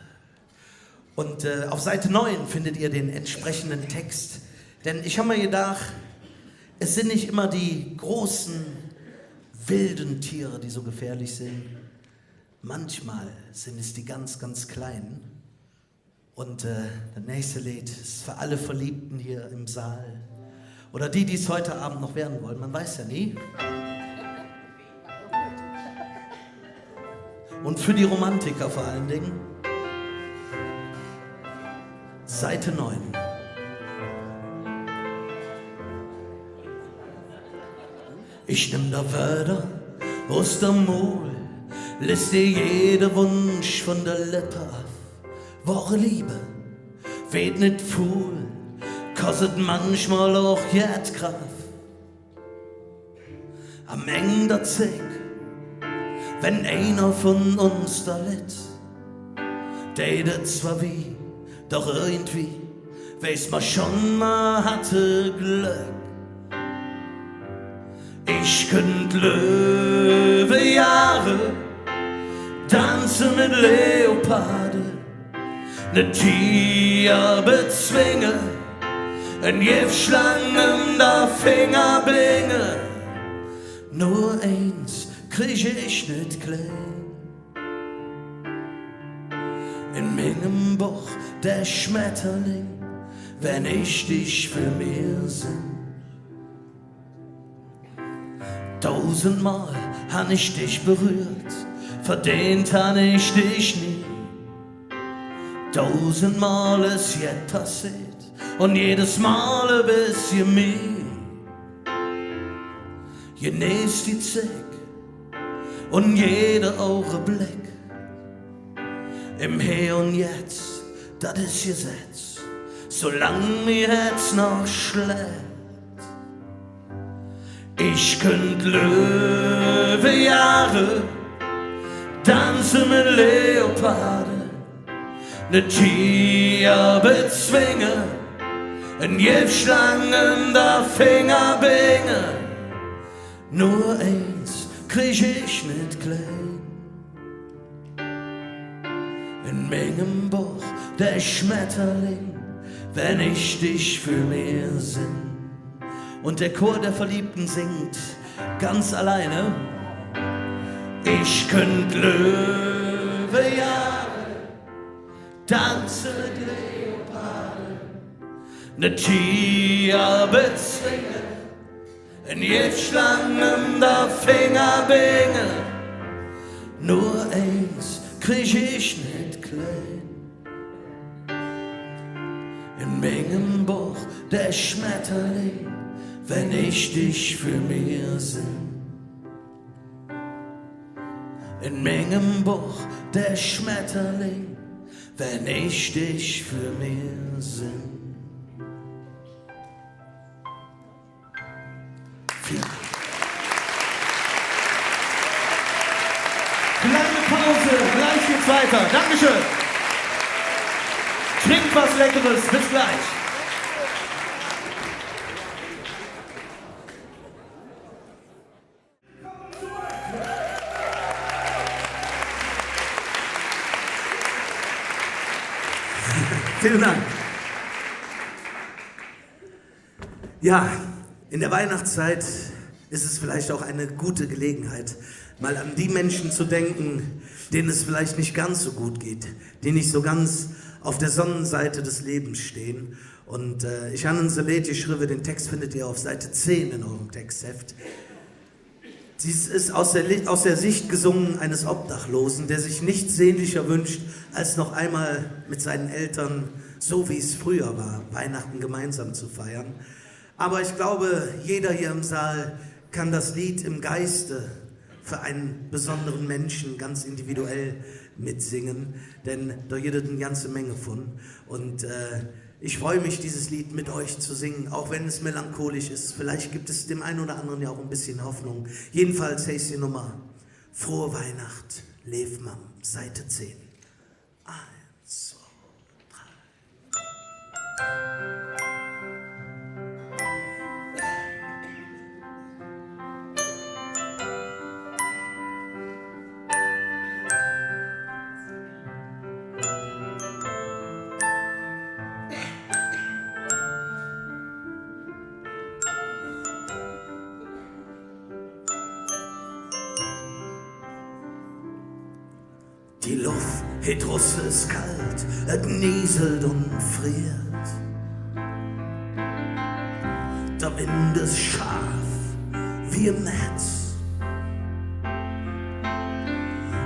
Und, äh, auf Seite neun findet ihr den entsprechenden Text. Denn ich hab mir gedacht, es sind nicht immer die großen, wilden Tiere, die so gefährlich sind. Manchmal sind es die ganz, ganz Kleinen. Und, äh, das nächste Lied ist für alle Verliebten hier im Saal. Oder die, die es heute Abend noch werden wollen. Man weiß ja nie. Und für die Romantiker vor allen Dingen. Seite neun. Ich nemm der Wööd us dem Mul, less der jede Wunsch vun der Leppe av. Wohre Liebe weed nit fuul, kostet manchmol och jet Kraff. Am Eng der Zigg, wenn einer vun uns do litt, deit et zwor wih, doch irgendwie weiß mer schon, mer hatte Glöck. Ich künnt Löwejahre danze met Leoparde, ne Tiger bezwinge, en Giftschlang öm der Finger binge. Nor eins krige ich nit klään. En mingem Boch der Schmetterling, wenn ich dich för mir sinn. Dausendmol han ich dich berührt, verdeent han ich dich nie. Dausendmol es jet passeet un jedes Mol e bessche mih. Geneeß die Zigg un jede Augebleck. Em Hee un Jetz, dat es Gesetz, solang mi Hätz noch schläg. Ich künnt Löwejahre danze met Leoparde, ne Tiger bezwinge, en Giftschlang öm der Finger binge. Nor eins krige ich nit klään. En mingem Boch der Schmetterling, wenn ich dich för mir sinn. Und der Chor der Verliebten singt ganz alleine. Ich künnt Löwejahre danze met Leoparde, ne Tiger bezwinge, en Giftschlang öm der Finger binge. Nor eins krige ich nit klään. Mingem Bock der Schmetterling, wenn ich dich för mir sinn. En mingem Bock der Schmetterling, wenn ich dich för mir sinn. Vielen Dank. Kleine Pause, gleich geht's weiter. Dankeschön. Trinkt was Leckeres, bis gleich. Vielen Dank. Ja, in der Weihnachtszeit ist es vielleicht auch eine gute Gelegenheit, mal an die Menschen zu denken, denen es vielleicht nicht ganz so gut geht, die nicht so ganz auf der Sonnenseite des Lebens stehen. Und, äh, ich han en Leed geschrevve, den Text findet ihr auf Seite zehn in eurem Textheft. Dies ist aus der, Li-, aus der Sicht gesungen eines Obdachlosen, der sich nichts sehnlicher wünscht, als noch einmal mit seinen Eltern, so wie es früher war, Weihnachten gemeinsam zu feiern. Aber ich glaube, jeder hier im Saal kann das Lied im Geiste für einen besonderen Menschen ganz individuell mitsingen, denn da gitt et en ganze Menge vun. Und, äh, ich freue mich, dieses Lied mit euch zu singen, auch wenn es melancholisch ist. Vielleicht gibt es dem einen oder anderen ja auch ein bisschen Hoffnung. Jedenfalls heiß die Nummer Frohe Weihnacht, leev Mamm, Seite zehn. Eins, zwei, drei. Die Luff hee drusse es kald, et nieselt un friert. Der Wind es scharf wie e Metz.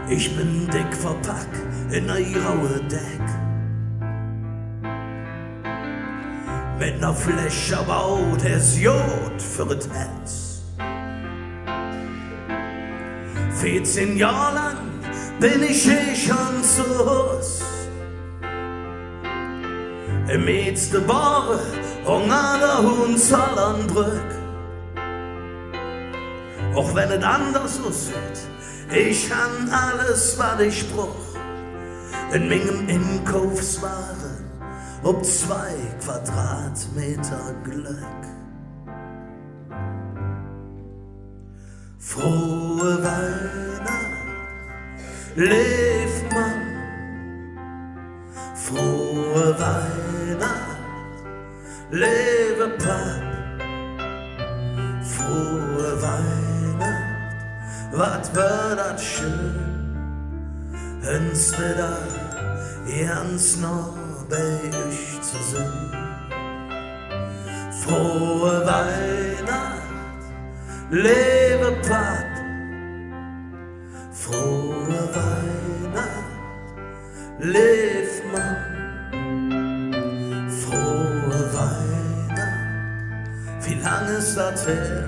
Ich ben deck verpack en ei graue Deck. Met ner Fläsch Schabau, dä es god för et Hätz. Veezehn Johr lang ben ich hee schon zo Hus. Em Meez gebore, unger der Hohenzollernbröck. Och wenn et anders ussüht, ich han alles, wat ich bruch. En mingem Inkaufswage op zwei Quadratmeter Glöck. Frohe Weihnacht, leev Mamm. Frohe Weihnacht, leeve Papp. Frohe Weihnacht, wat wör dat schön, ens widder ganz noh bei üch ze sin. Frohe Weihnacht, leeve Papp. Frohe Weihnacht, leev Mamm. Frohe Weihnacht. Wie lang es dat her,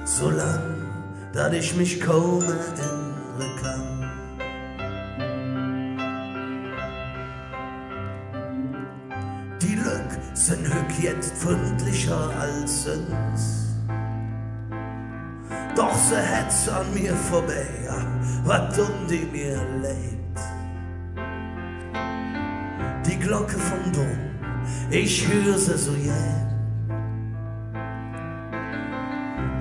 su lang, dat ich mich kaum erinnere kann. Die Lück sin hügg jet fründlicher als söns. Doch se hetze an mir vörbei, ja, wat dun die mir leid. Die Glocke vum Dom, ich hür se su gään.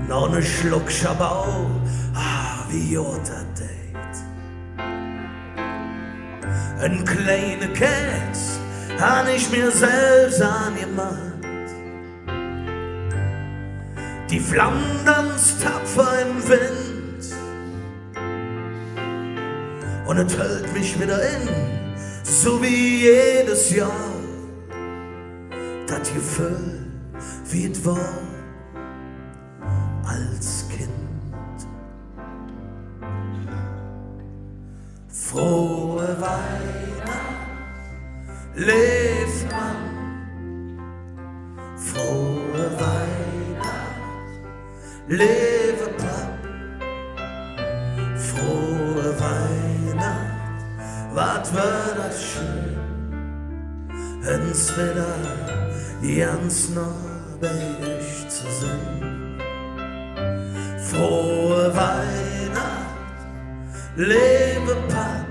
Noch ne Schluck Schabau, ah, wie god dat deit. En kleine Kääz han ich mir selvs aangemaht. Die Flamm danz tapfer em Wind. Un et höllt mich widder en, su wie jedes Johr, dat Geföhl, wie et wor als Kind. Frohe Weihnacht, Leev Mamm, frohe Weihnacht. Leeve Papp, frohe Weihnacht. Wat wör dat schön, ens widder ganz noh bei üch ze sin. Frohe Weihnacht, leeve Papp.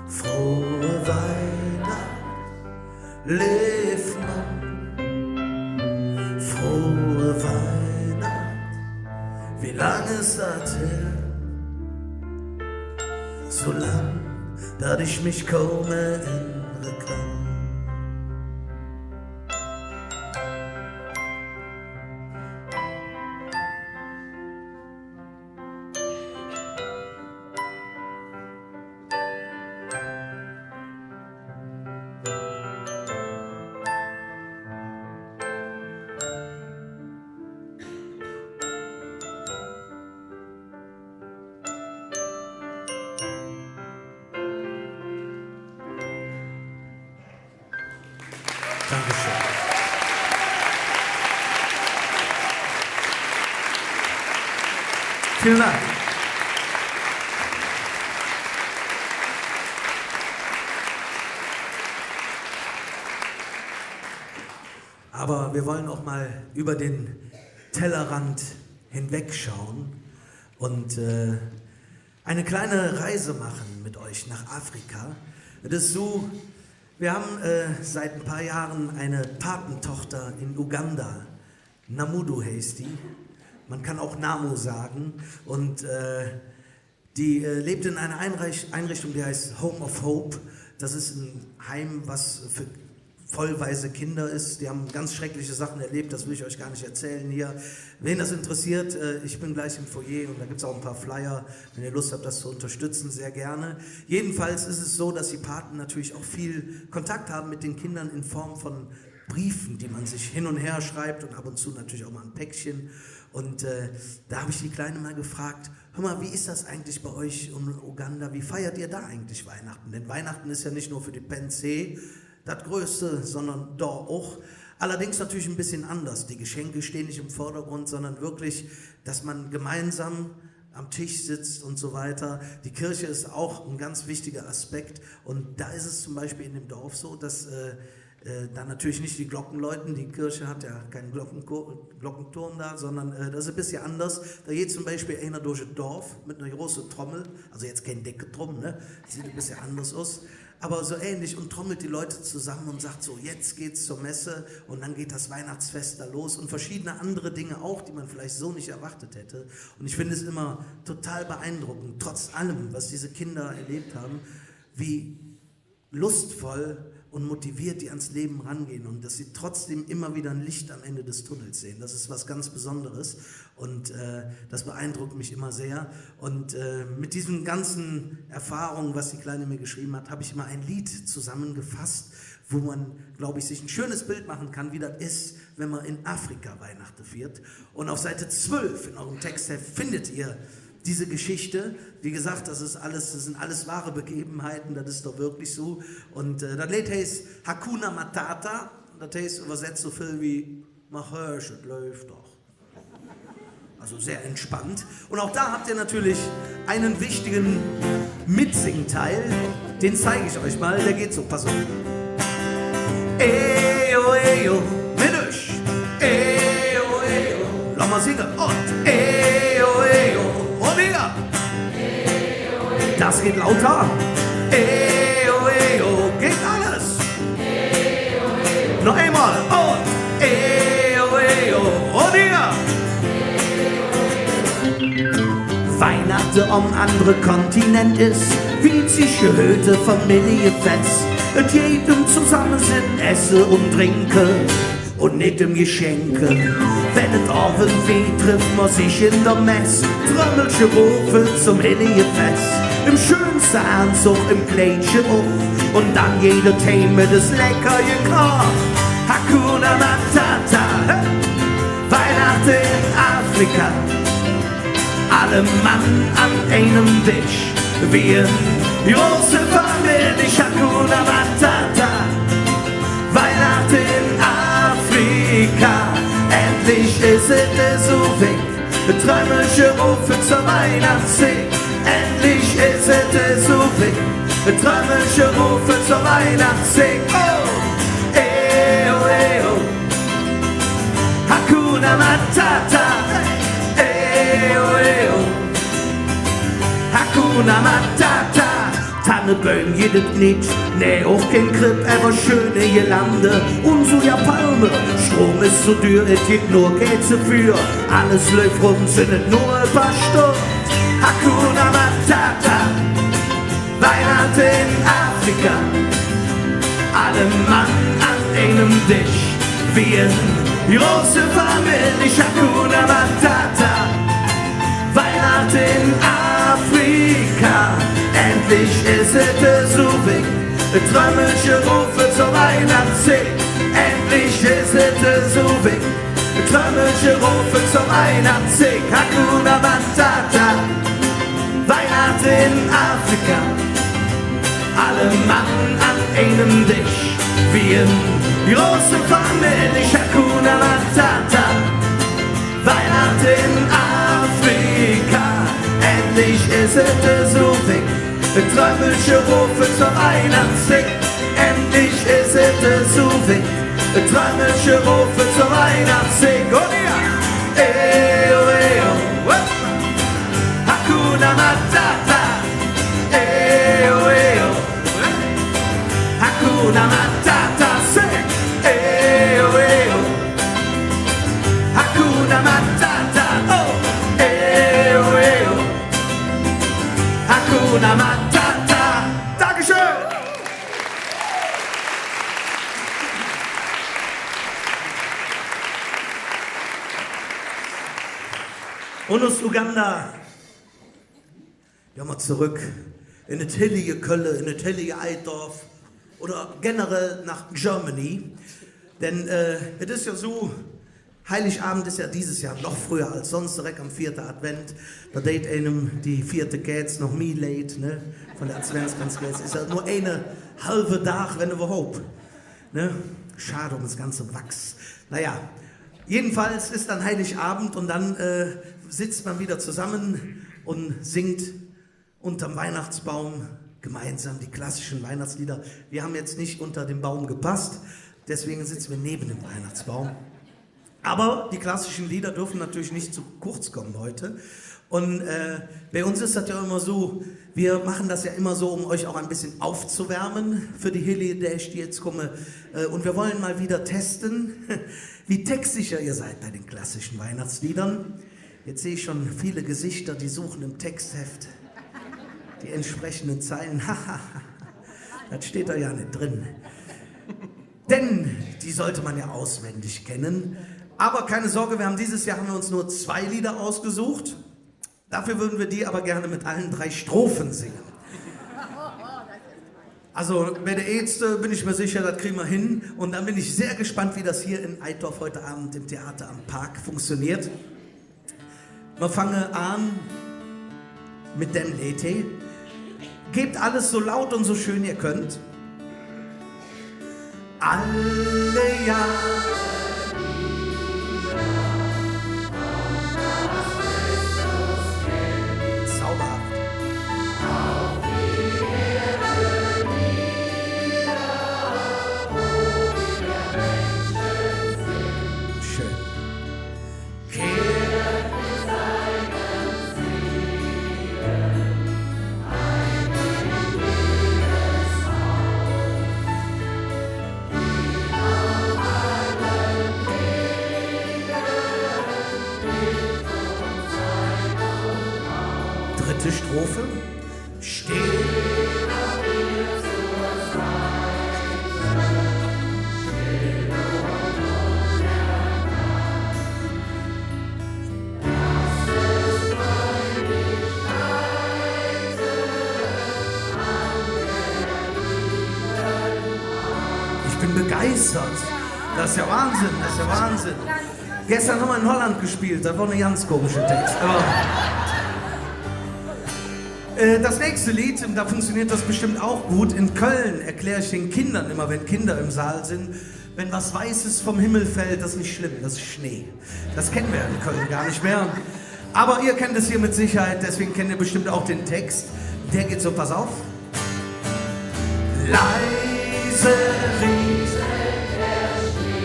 Frohe Weihnacht, leev Mamm. Frohe Weihnacht. Wie lang es dat her? Su lang, dat ich mich kaum erennere kann. Dankeschön. Vielen Dank. Aber wir wollen auch mal über den Tellerrand hinwegschauen und, äh, eine kleine Reise machen mit euch nach Afrika. Das ist so, wir haben, äh, seit ein paar Jahren eine Patentochter in Uganda. Namudu heißt die. Man kann auch Namu sagen. Und, äh, die, äh, lebt in einer Einreich-, Einrichtung, die heißt Home of Hope. Das ist ein Heim, was für vollweise Kinder ist. Die haben ganz schreckliche Sachen erlebt, das will ich euch gar nicht erzählen hier. Wen das interessiert, äh, ich bin gleich im Foyer und da gibt's auch ein paar Flyer. Wenn ihr Lust habt, das zu unterstützen, sehr gerne. Jedenfalls ist es so, dass die Paten natürlich auch viel Kontakt haben mit den Kindern in Form von Briefen, die man sich hin und her schreibt und ab und zu natürlich auch mal ein Päckchen. Und, äh, da habe ich die Kleine mal gefragt: „Hör mal, wie ist das eigentlich bei euch in Uganda? Wie feiert ihr da eigentlich Weihnachten?“ Denn Weihnachten ist ja nicht nur für die Pänze das Größte, sondern da auch. Allerdings natürlich ein bisschen anders. Die Geschenke stehen nicht im Vordergrund, sondern wirklich, dass man gemeinsam am Tisch sitzt und so weiter. Die Kirche ist auch ein ganz wichtiger Aspekt. Und da ist es zum Beispiel in dem Dorf so, dass, äh, äh, da natürlich nicht die Glocken läuten. Die Kirche hat ja keinen Glockenko-, Glockenturm da, sondern, äh, das ist ein bisschen anders. Da geht zum Beispiel einer durch das Dorf mit einer großen Trommel, also jetzt keine dicke Trommel, ne? Sieht ein bisschen anders aus. Aber so ähnlich und trommelt die Leute zusammen und sagt so: „Jetzt geht's zur Messe“, und dann geht das Weihnachtsfest da los und verschiedene andere Dinge auch, die man vielleicht so nicht erwartet hätte. Und ich finde es immer total beeindruckend, trotz allem, was diese Kinder erlebt haben, wie lustvoll und motiviert die ans Leben rangehen und dass sie trotzdem immer wieder ein Licht am Ende des Tunnels sehen. Das ist was ganz Besonderes. Und, äh, das beeindruckt mich immer sehr. Und, äh, mit diesen ganzen Erfahrungen, was die Kleine mir geschrieben hat, habe ich mal ein Lied zusammengefasst, wo man, glaube ich, sich ein schönes Bild machen kann, wie das ist, wenn man in Afrika Weihnachten feiert. Und auf Seite zwölf in eurem Textheft findet ihr diese Geschichte. Wie gesagt, das ist alles, das sind alles wahre Begebenheiten, das ist doch wirklich so. Und, äh, das Lied heißt Hakuna Matata. Das heißt übersetzt so viel wie: „Mach hörsch, et läuf doch.“ Also sehr entspannt. Und auch da habt ihr natürlich einen wichtigen Mitsingteil. Den zeige ich euch mal. Der geht so. Pass auf. Eyo, eyo, Menüsch. Eyo, eyo. Lass mal singen. Und eyo, eyo. Und wieder. Das geht lauter. Eyo, eyo. Geht alles. Noch einmal. Und eyo, eyo. Und wieder. Weihnachte om andere Kontinent es, wie sich gehööt, e Familliefess. Et geiht öm Zosammesinn, Esse un Drinke un nit öm Geschenke. Wann et Ovend weed, triff mer sich en der Mess. Trömmelche Wofel zom Hellige Fess, em schönste Aanzog, em Kleidche och. Un dann jeder Team met es lecker Gekoch. Hakuna Matata, hey! Weihnachte en Afrika. Alle Mann an einem Disch, wie en Große Familie, Hakuna Matata. Weihnachten in Afrika. Endlich es et esu wigg. Trömmelche rufe zor Weihnachtszigg. Endlich es et esu wigg. Trömmelche rufe zor Weihnachtszigg. Oh, eh, oh, eh, oh. Hakuna Matata. Eh, oh, eh, oh. Hakuna Matata. Tannebäum gitt et nit, nä, och kein Kripp, ävver schöne Girlande un su, jo, Palme. Strom es zo dür, et gitt nor Kääze för. Alles läuf rund, sinn et nor e paar Stunde. Hakuna Matata, Weihnachten in Afrika. Alle Mann an einem Tisch, wie en große Familie. Hakuna Matata, Weihnachten in Afrika. Endlich es et esu wigg. Trömmelche rufe zor Weihnachtszigg. Endlich es et esu wigg. Trömmelche rufe zor Weihnachtszigg. Hakuna Matata, Weihnachten in Afrika. Alle Mann an einem Tisch, wie en große Familie. Hakuna Matata, Weihnachten in Afrika. Endlich es et esu wigg. Trömmelche rufe zor Weihnachtszigg. Endlich es et esu wigg. Trömmelche rufe zor Weihnachtszigg. Oh, jo. Eh, oh, eh, oh. Hakuna Matata. Eh, oh, eh, oh. Hakuna Matata, say, eh, oh, eh, oh. Hakuna Matata, oh, eh, oh, eh, oh. Hakuna Matata. Dankeschön. Un us Uganda. Jo, mal zurück en et hellige Kölle, en et hellige Eitdorf oder generell nach Germany. Denn, äh, et es jo su, Heiligabend es jo dieses Johr noch fröher als söns, direk am veete Advent. Do deit einem die veete Kääz noch mih leid, ne? Vun der Adventskranzkääz es jo nor eine halve Dag, wenn üvverhaup. Ne? Schad öm et ganze Wachs. Na ja, jedenfalls es dann Heiligabend un dann, äh, sitzt man wieder zusammen un singt unterm Weihnachtsbaum gemeinsam die klassischen Weihnachtslieder. Wir haben jetzt nicht unter den Baum gepasst, deswegen sitzen wir neben dem Weihnachtsbaum. Aber die klassischen Lieder dürfen natürlich nicht zu kurz kommen heute. Un, äh, bei uns es dat jo immer su, wir machen das ja immer so, um euch auch ein bisschen aufzuwärmen für die hellige Däg, die jetzt kommen. Äh, und wir wollen mal wieder testen, wie textsicher ihr seid bei den klassischen Weihnachtsliedern. Jetzt sehe ich schon viele Gesichter, die suchen im Textheft die entsprechenden Zeilen. Dat steht da ja nicht drin. Denn die sollte man ja auswendig kennen. Aber keine Sorge, wir haben dieses Jahr haben wir uns nur zwei Lieder ausgesucht. Dafür würden wir die aber gerne mit allen drei Strophen singen. Also bei der ersten bin ich mir sicher, das kriegen wir hin. Und dann bin ich sehr gespannt, wie das hier in Eitdorf heute Abend im Theater am Park funktioniert. Mer fange aan met dem Leed he. Gebt alles so laut und so schön ihr könnt. Alle Jahre wieder kommt das Christuskind. Zauberhaft. Schön. Dritte Strophe. Steh mir zur Seite, steh mir unerkannt. Ich bin begeistert. Das ist ja Wahnsinn, das ist ja Wahnsinn. Gestern haben wir in Holland gespielt, das war ein ganz komischer Text. Aber Äh, das nächste Lied, und da funktioniert das bestimmt auch gut. In Köln erkläre ich den Kindern immer, wenn Kinder im Saal sind, wenn was Weißes vom Himmel fällt, das ist nicht schlimm, das ist Schnee. Das kennen wir in Köln gar nicht mehr. Aber ihr kennt es hier mit Sicherheit, deswegen kennt ihr bestimmt auch den Text. Der geht so, pass auf. Leise rieselt der Schnee.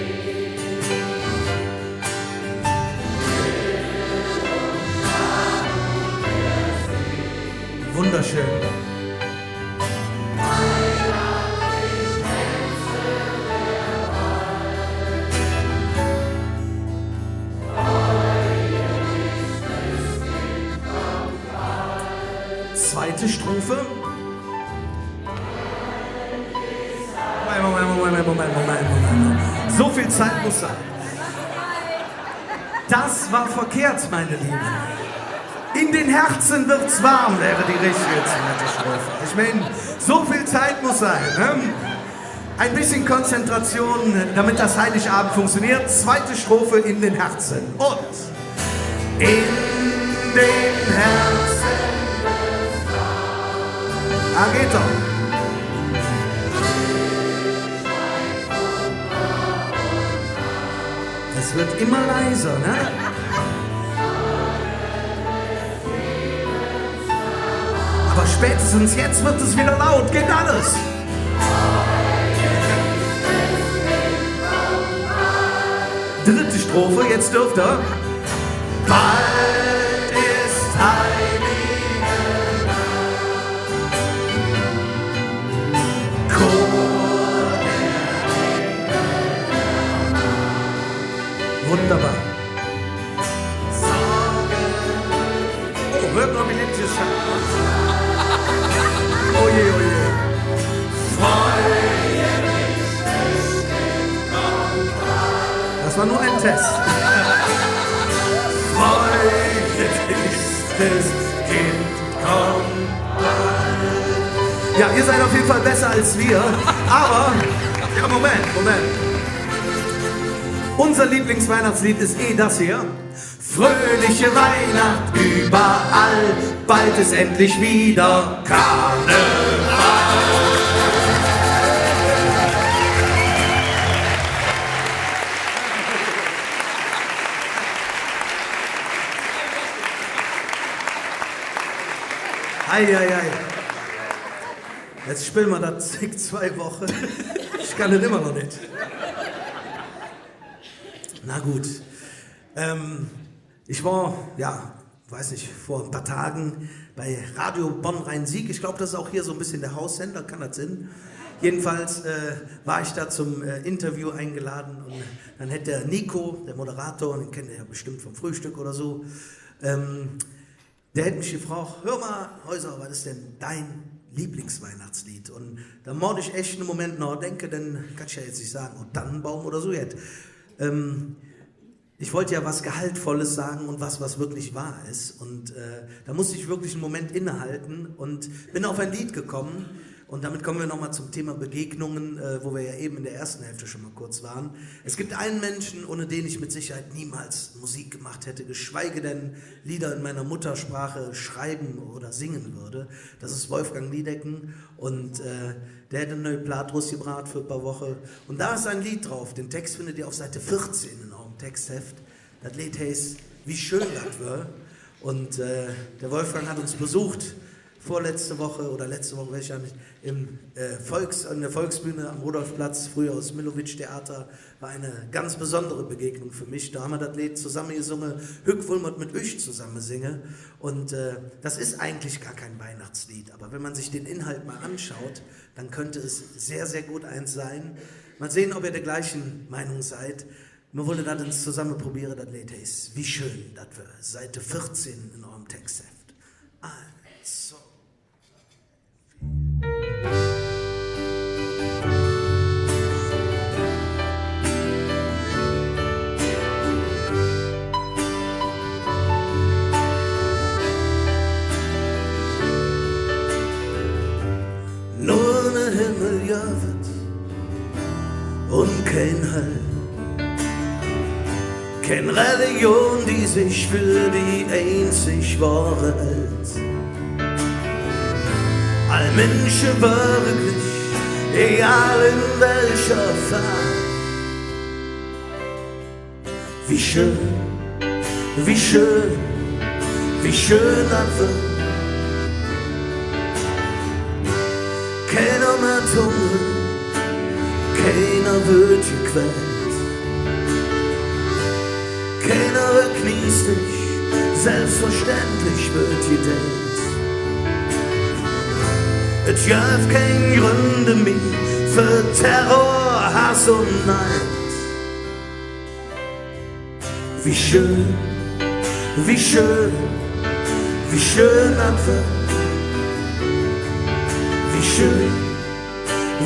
Wunderschön. Zweite Strophe. Moment, Moment, Moment. So viel Zeit muss sein. Das war verkehrt, meine Lieben. In den Herzen wird's warm wäre die richtige zweite Strophe. Ich meine, so viel Zeit muss sein, ne? Ein bisschen Konzentration, damit das Heiligabend funktioniert. Zweite Strophe, in den Herzen. Und in den Herzen. Ah, geht doch. Es wird immer leiser, ne? Aber spätestens jetzt wird es wieder laut. Geht alles. Dritte Strophe, jetzt dürft ihr. Bald ist Heilige Nacht. Chor der Engel. Wunderbar. Oh, hört mal, wie letztes Jahr. Oh je, oh je. Das war nur ein Test. Freue dich, Christkind, komm bald. Ja, ihr seid auf jeden Fall besser als wir, aber, ja, Moment, Moment. Unser Lieblingsweihnachtslied ist eh das hier. Fröhliche Weihnacht überall, bald ist endlich wieder Karneval. Ei, ei, ei. Jetzt spille mer dat zick zwei Woche. Ich kann dat immer noch nit. Na gut. Ähm, ich war, ja, weiß nicht, vor ein paar Tagen bei Radio Bonn Rhein-Sieg. Ich glaub, das ist auch hier so ein bisschen der Haussender, kann das sein? Jedenfalls, äh, war ich da zum, äh, Interview eingeladen und dann hat der Nico, der Moderator, den kennt ihr ja bestimmt vom Frühstück oder so, ähm, der hat mich gefragt: „Hör mal, Häuser, was ist denn dein Lieblingsweihnachtslied?“ Und da muss ich echt einen Moment nachdenken, denn kann ich ja jetzt nicht sagen, oh, Tannenbaum oder so jetzt. Ähm, ich wollte ja was Gehaltvolles sagen und was, was wirklich wahr ist. Und, äh, da musste ich wirklich einen Moment innehalten und bin auf ein Lied gekommen. Und damit kommen wir noch mal zum Thema Begegnungen, äh, wo wir ja eben in der ersten Hälfte schon mal kurz waren. Es gibt einen Menschen, ohne den ich mit Sicherheit niemals Musik gemacht hätte, geschweige denn Lieder in meiner Muttersprache schreiben oder singen würde. Das ist Wolfgang Niedecken. Und, äh, der hat en neue Plaat rusgebracht vor ein paar Wochen. Und da ist ein Lied drauf. Den Text findet ihr auf Seite vierzehn in eurem Textheft. Dat Leed heiß Wie schön dat wör. Und, äh, der Wolfgang hat uns besucht vorletzte Woche oder letzte Woche, weiß ich ja nicht, im, äh, Volks-, in der Volksbühne am Rudolfplatz, früher aus Millowitsch-Theater, war eine ganz besondere Begegnung für mich. Da haben wir dat Leed zusammen gesungen, hück woll mer et met üch zusammen singe. Und, äh, das ist eigentlich gar kein Weihnachtslied, aber wenn man sich den Inhalt mal anschaut, dann könnte es sehr, sehr gut eins sein. Mal sehen, ob ihr der gleichen Meinung seid. Mer wolle dat ens zusamme probiere, dat Leed heiß Wie schön dat wör, Seite vierzehn in eurem Textheft. Also. Nor ne Himmel gov et un kein Hall. Kein Religion, die sich für die einzig wahre hält. All Minsche wirklich, egal en welcher Farv. Wie schön, wie schön, wie schön dat wör. Keiner mehr hungrig, keiner wird gequält. Keiner wird kniestig, selbstverständlich wird gedehnt. Et gäv kein Gründe mih för Terror, Hass und Neid. Wie schön, wie schön, wie schön dat wör. Wie schön,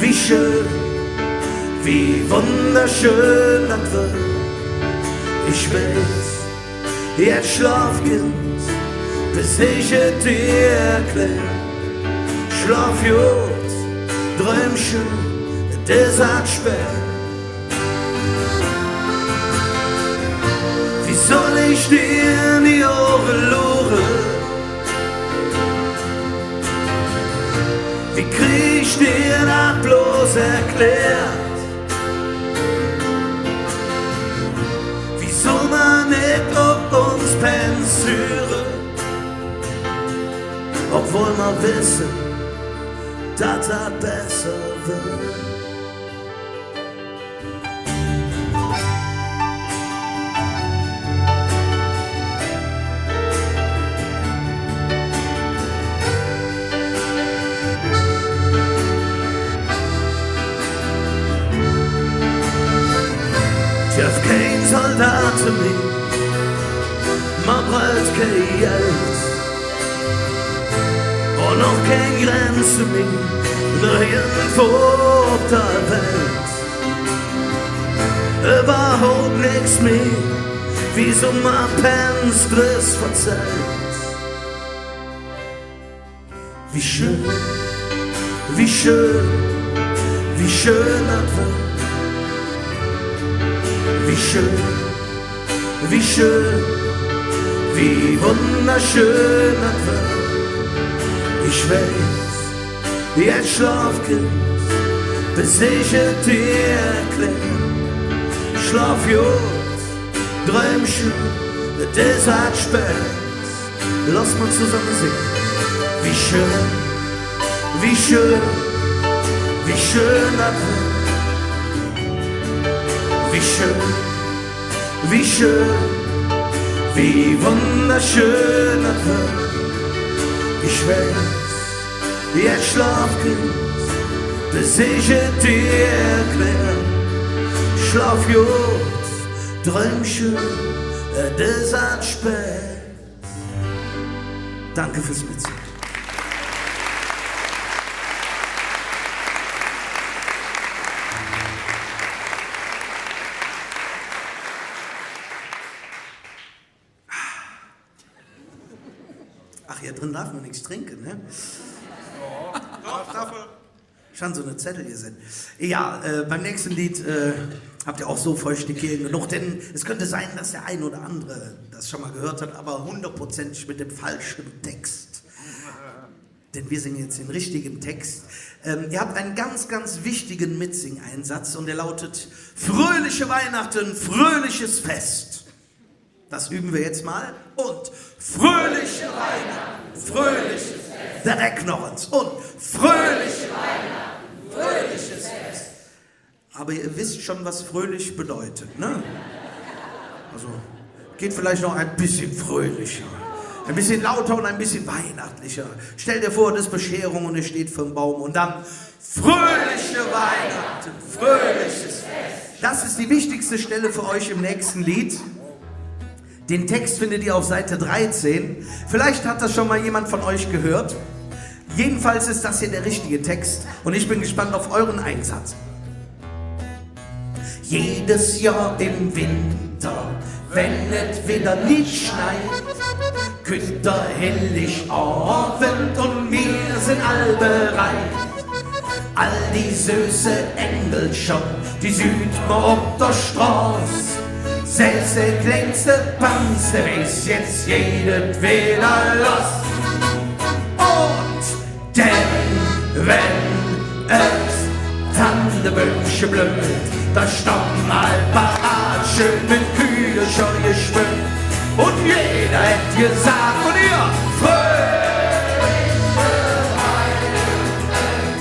wie schön, wie wunderschön dat wör. Ich weiß, jetz schlof, Kind, bes ich et dir erklär. Schlof god, dröm schön, et es ald spät. Wie soll ich dir en de Auge luure? Wie krie ich dir dat bloß erklärt? Wie soll mer nit op uns Pänz hüre, obwohl mer wesse, dat dat besser wör? Gäv kein Zaldate mih, mer bröht kei Geld un och kein Grenze mih, nirgendwo op der Welt. Üvverhaup nix mih, wie se em Pänz drüvver verzällt. Wie schön, wie schön, wie schön dat wör. Wie schön, wie schön, wie wunderschön dat wör. Ich weiß, jetz schlof, Kind, bes ich et dir erklär. Schlof god, dröm schön, et es ald spät. Loss mer zosamme singe. Wie schön, wie schön, wie schön dat wör. Wie schön, wie schön, wie wunderschön dat wör. Ich weiß, jetz schlof, Kind, bes ich et dir erklär. Schlof god, dröm schön, et es ald spät. Danke fürs Mitsinge. Ach, hier drin darf man nix trinke, ne? Doch, doch, doch. Schon so ne Zettel hier sin. Ja, äh, beim nächsten Lied, äh, habt ihr auch so feuchte Kehlen genug, denn es könnte sein, dass der ein oder andere das schon mal gehört hat, aber hundertprozentig mit dem falschen Text. Denn wir singen jetzt den richtigen Text. Ähm, ihr habt einen ganz, ganz wichtigen Mitsingeinsatz und der lautet: Fröhliche Weihnachten, fröhliches Fest. Das üben wir jetzt mal. Und fröhliche Weihnachten, fröhliches Fest. Direk noch ens. Und fröhliche Weihnachten, fröhliches Fest. Aber ihr wisst schon, was fröhlich bedeutet, ne? Also, geht vielleicht noch ein bisschen fröhlicher, ein bisschen lauter und ein bisschen weihnachtlicher. Stell dir vor, das ist Bescherung und ihr steht vorm Baum und dann: Fröhliche Weihnachten, fröhliches Fest. Das ist die wichtigste Stelle für euch im nächsten Lied. Den Text findet ihr auf Seite dreizehn. Vielleicht hat das schon mal jemand von euch gehört. Jedenfalls ist das hier der richtige Text und ich bin gespannt auf euren Einsatz. Jedes Jahr im Winter, wenn et widder nit schneit, kütt der Hellig Ovend un mir sin all bereit. All die söße Engelcher, die süht mer op der Stroß. Selvs der kleinste Panz, dä weiß jetz jedet Weder loss. Un denn Wenn et Tannebäumche blöht, do stonn mer all parat, schön met Kügelcher geschmöck. Un jeder hät gesaht, un ehr: Fröhliche Weihnachten,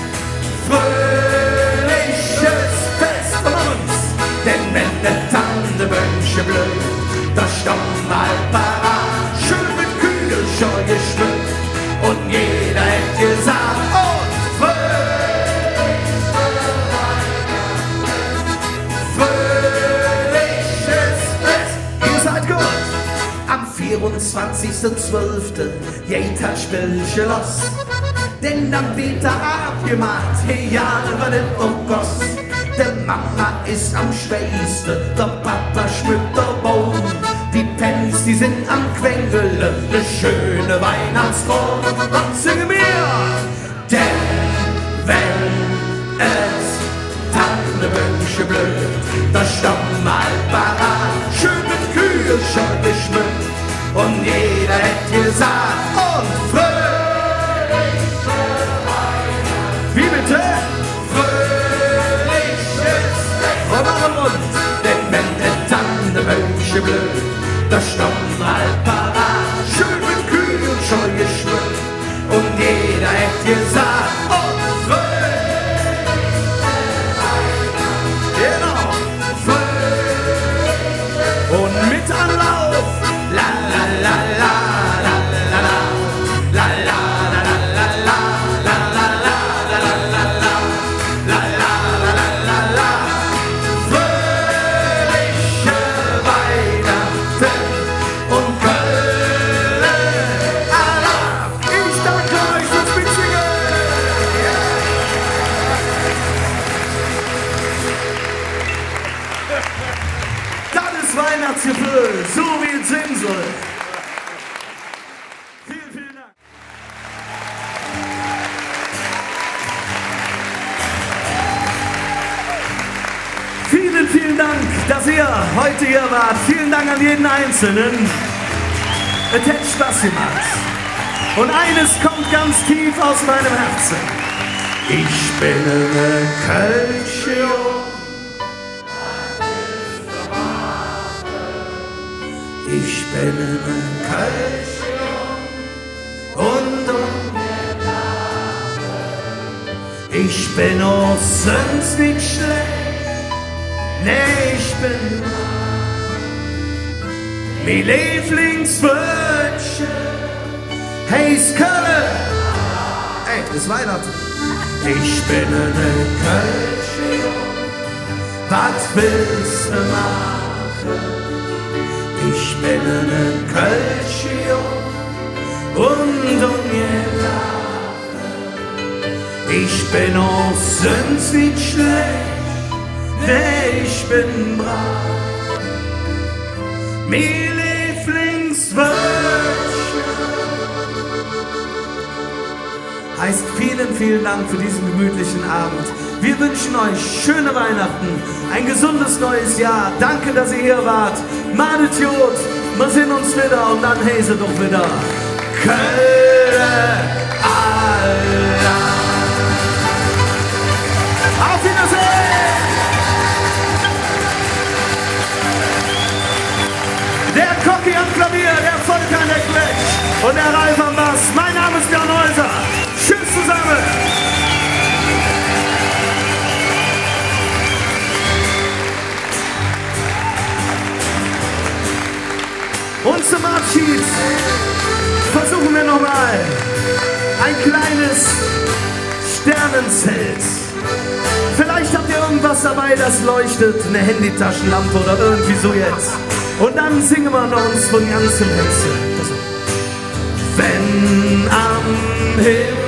fröhliches Fest vun uns. Denn wenn et Tannebäumche blöht, do stonn mer all parat, schön met Kügelcher geschmöck. Un jeder hät gesaht: Un fröhliche Weihnachten, fröhliches Fest. Ehr sid god. Am veerunzwanzigste zwölfte geiht dat Spillche loss. Denn dann weed avgemaht, egal wat et och koss. De Mama es am Schweiße, der Papa schmöck der Baum. Die Pänz, die sin am Quengele, de schöne Weihnachtskrom. Wat singe mer? Denn wenn et Tannebäumche blöht, do stonn mer all parat, schön met Kügelcher geschmöck. Un jeder hät gesaht: Un fröhliche Weihnachten. Wie bitte? Fröhliches Fest. Un noch ens. Denn wenn et Tannebäumche blöht, do stonn mer all parat, schön met Kügelcher geschmöck. Un jeder hät gesaht: Un fröhliche Weihnachten. Genau. Fröhlich. Un met Anlauf. La, la, la, la. Fröhliche Weihnachten un Kölle Alaaf. Ich danke euch fürs Mitsingen. Dat es Weihnachtsgeföhl, su wie et sin soll. Vielen, vielen Dank. Vielen, vielen Dank, dass ihr heute hier wart. Vielen Dank an jeden Einzelnen. Et hät Spass gemaht. Un eines kommt ganz tief aus meinem Herzen. Ich ben ene Kölsche Jung. Ich ben ene Kölsche Jung. Un, un ich ben och söns nit schlääch. Nä, ich ben, mi Leevlingswöödche heiß Kölle. Ey, es Weihnachte. Ich ben ene Kölsche Jung, wat wells de maache? Ich ben ene Kölsche Jung un, un gelaach. Ich ben och söns nit schlääch, nä, ich ben brav. Mi Leevlingswöödche heiß: Vielen, vielen Dank für diesen gemütlichen Abend. Wir wünschen euch schöne Weihnachten, ein gesundes neues Jahr. Danke, dass ihr hier wart. Maht et god, mer sinn uns widder un dann heiß et doch widder: Kölle Alaaf. Auf Wiedersehen! Der Cocchi am Klavier, der Volker an der Quetsch un der Ralf am Bass. Mein Name ist Björn Häuser. Tschüss zusammen. Und zum Abschied versuchen wir noch mal ein kleines Sternenzelt. Vielleicht habt ihr irgendwas dabei, das leuchtet, eine Handytaschenlampe oder irgendwie so jetzt. Und dann singen wir noch uns von ganzem Herzen. Wenn am Himmel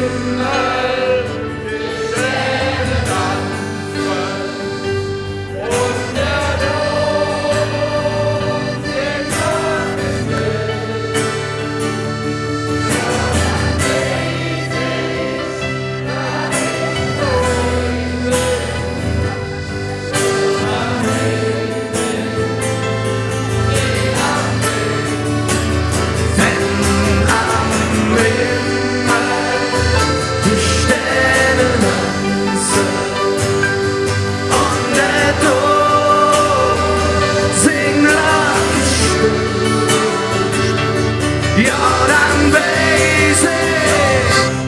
Jo, dann weiß ich,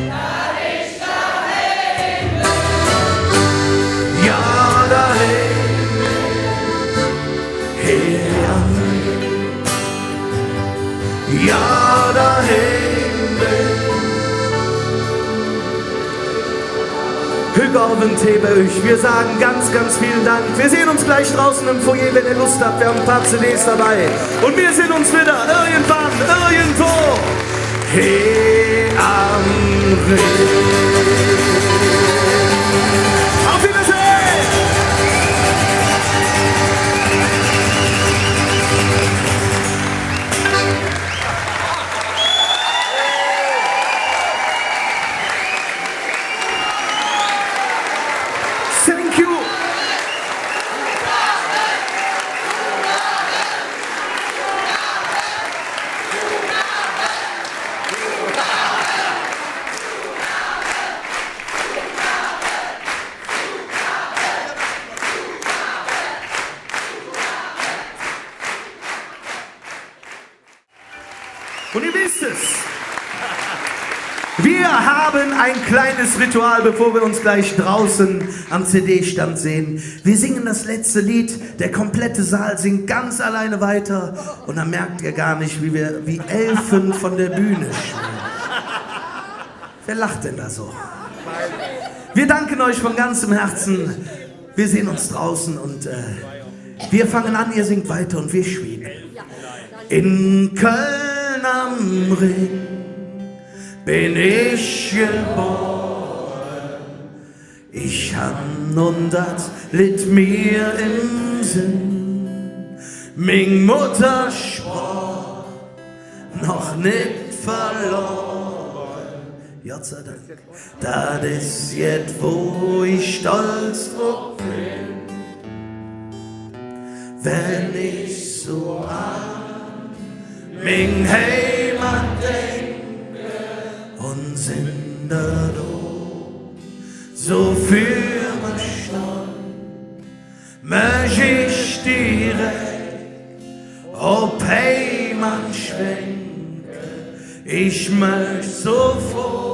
dat ich doheim ben. Jo, doheim. Hey, jo, doheim ben. Hügg Ovend, leev Lück, wir sagen ganz, ganz vielen Dank. Wir sehen uns gleich draußen im Foyer, wenn ihr Lust habt. Wir haben ein paar C Ds dabei. Und wir sehen uns wieder irgendwann, irgendwo. Hee am Rhing. Auf Wiedersehen! Thank you. Und ihr wisst es. Wir haben ein kleines Ritual, bevor wir uns gleich draußen am C D-Stand sehen. Wir singen das letzte Lied, der komplette Saal singt ganz alleine weiter. Und dann merkt ihr gar nicht, wie wir wie Elfen von der Bühne schwingen. Wer lacht denn da so? Wir danken euch von ganzem Herzen. Wir sehen uns draußen und, äh, wir fangen an, ihr singt weiter und wir schwiegen. In Köln am Rhing bin ich geboren. Ich han nun dat Lidd mir em Sinn, ming Muttersproch noch nit verlor. Gott sei Dank. Dat es jet, wo ich stolz drop ben, wenn ich su an ming Heimat denke un sinn do su för mer stonn. Möch ich direk op Heim schwenke, ich möch su froh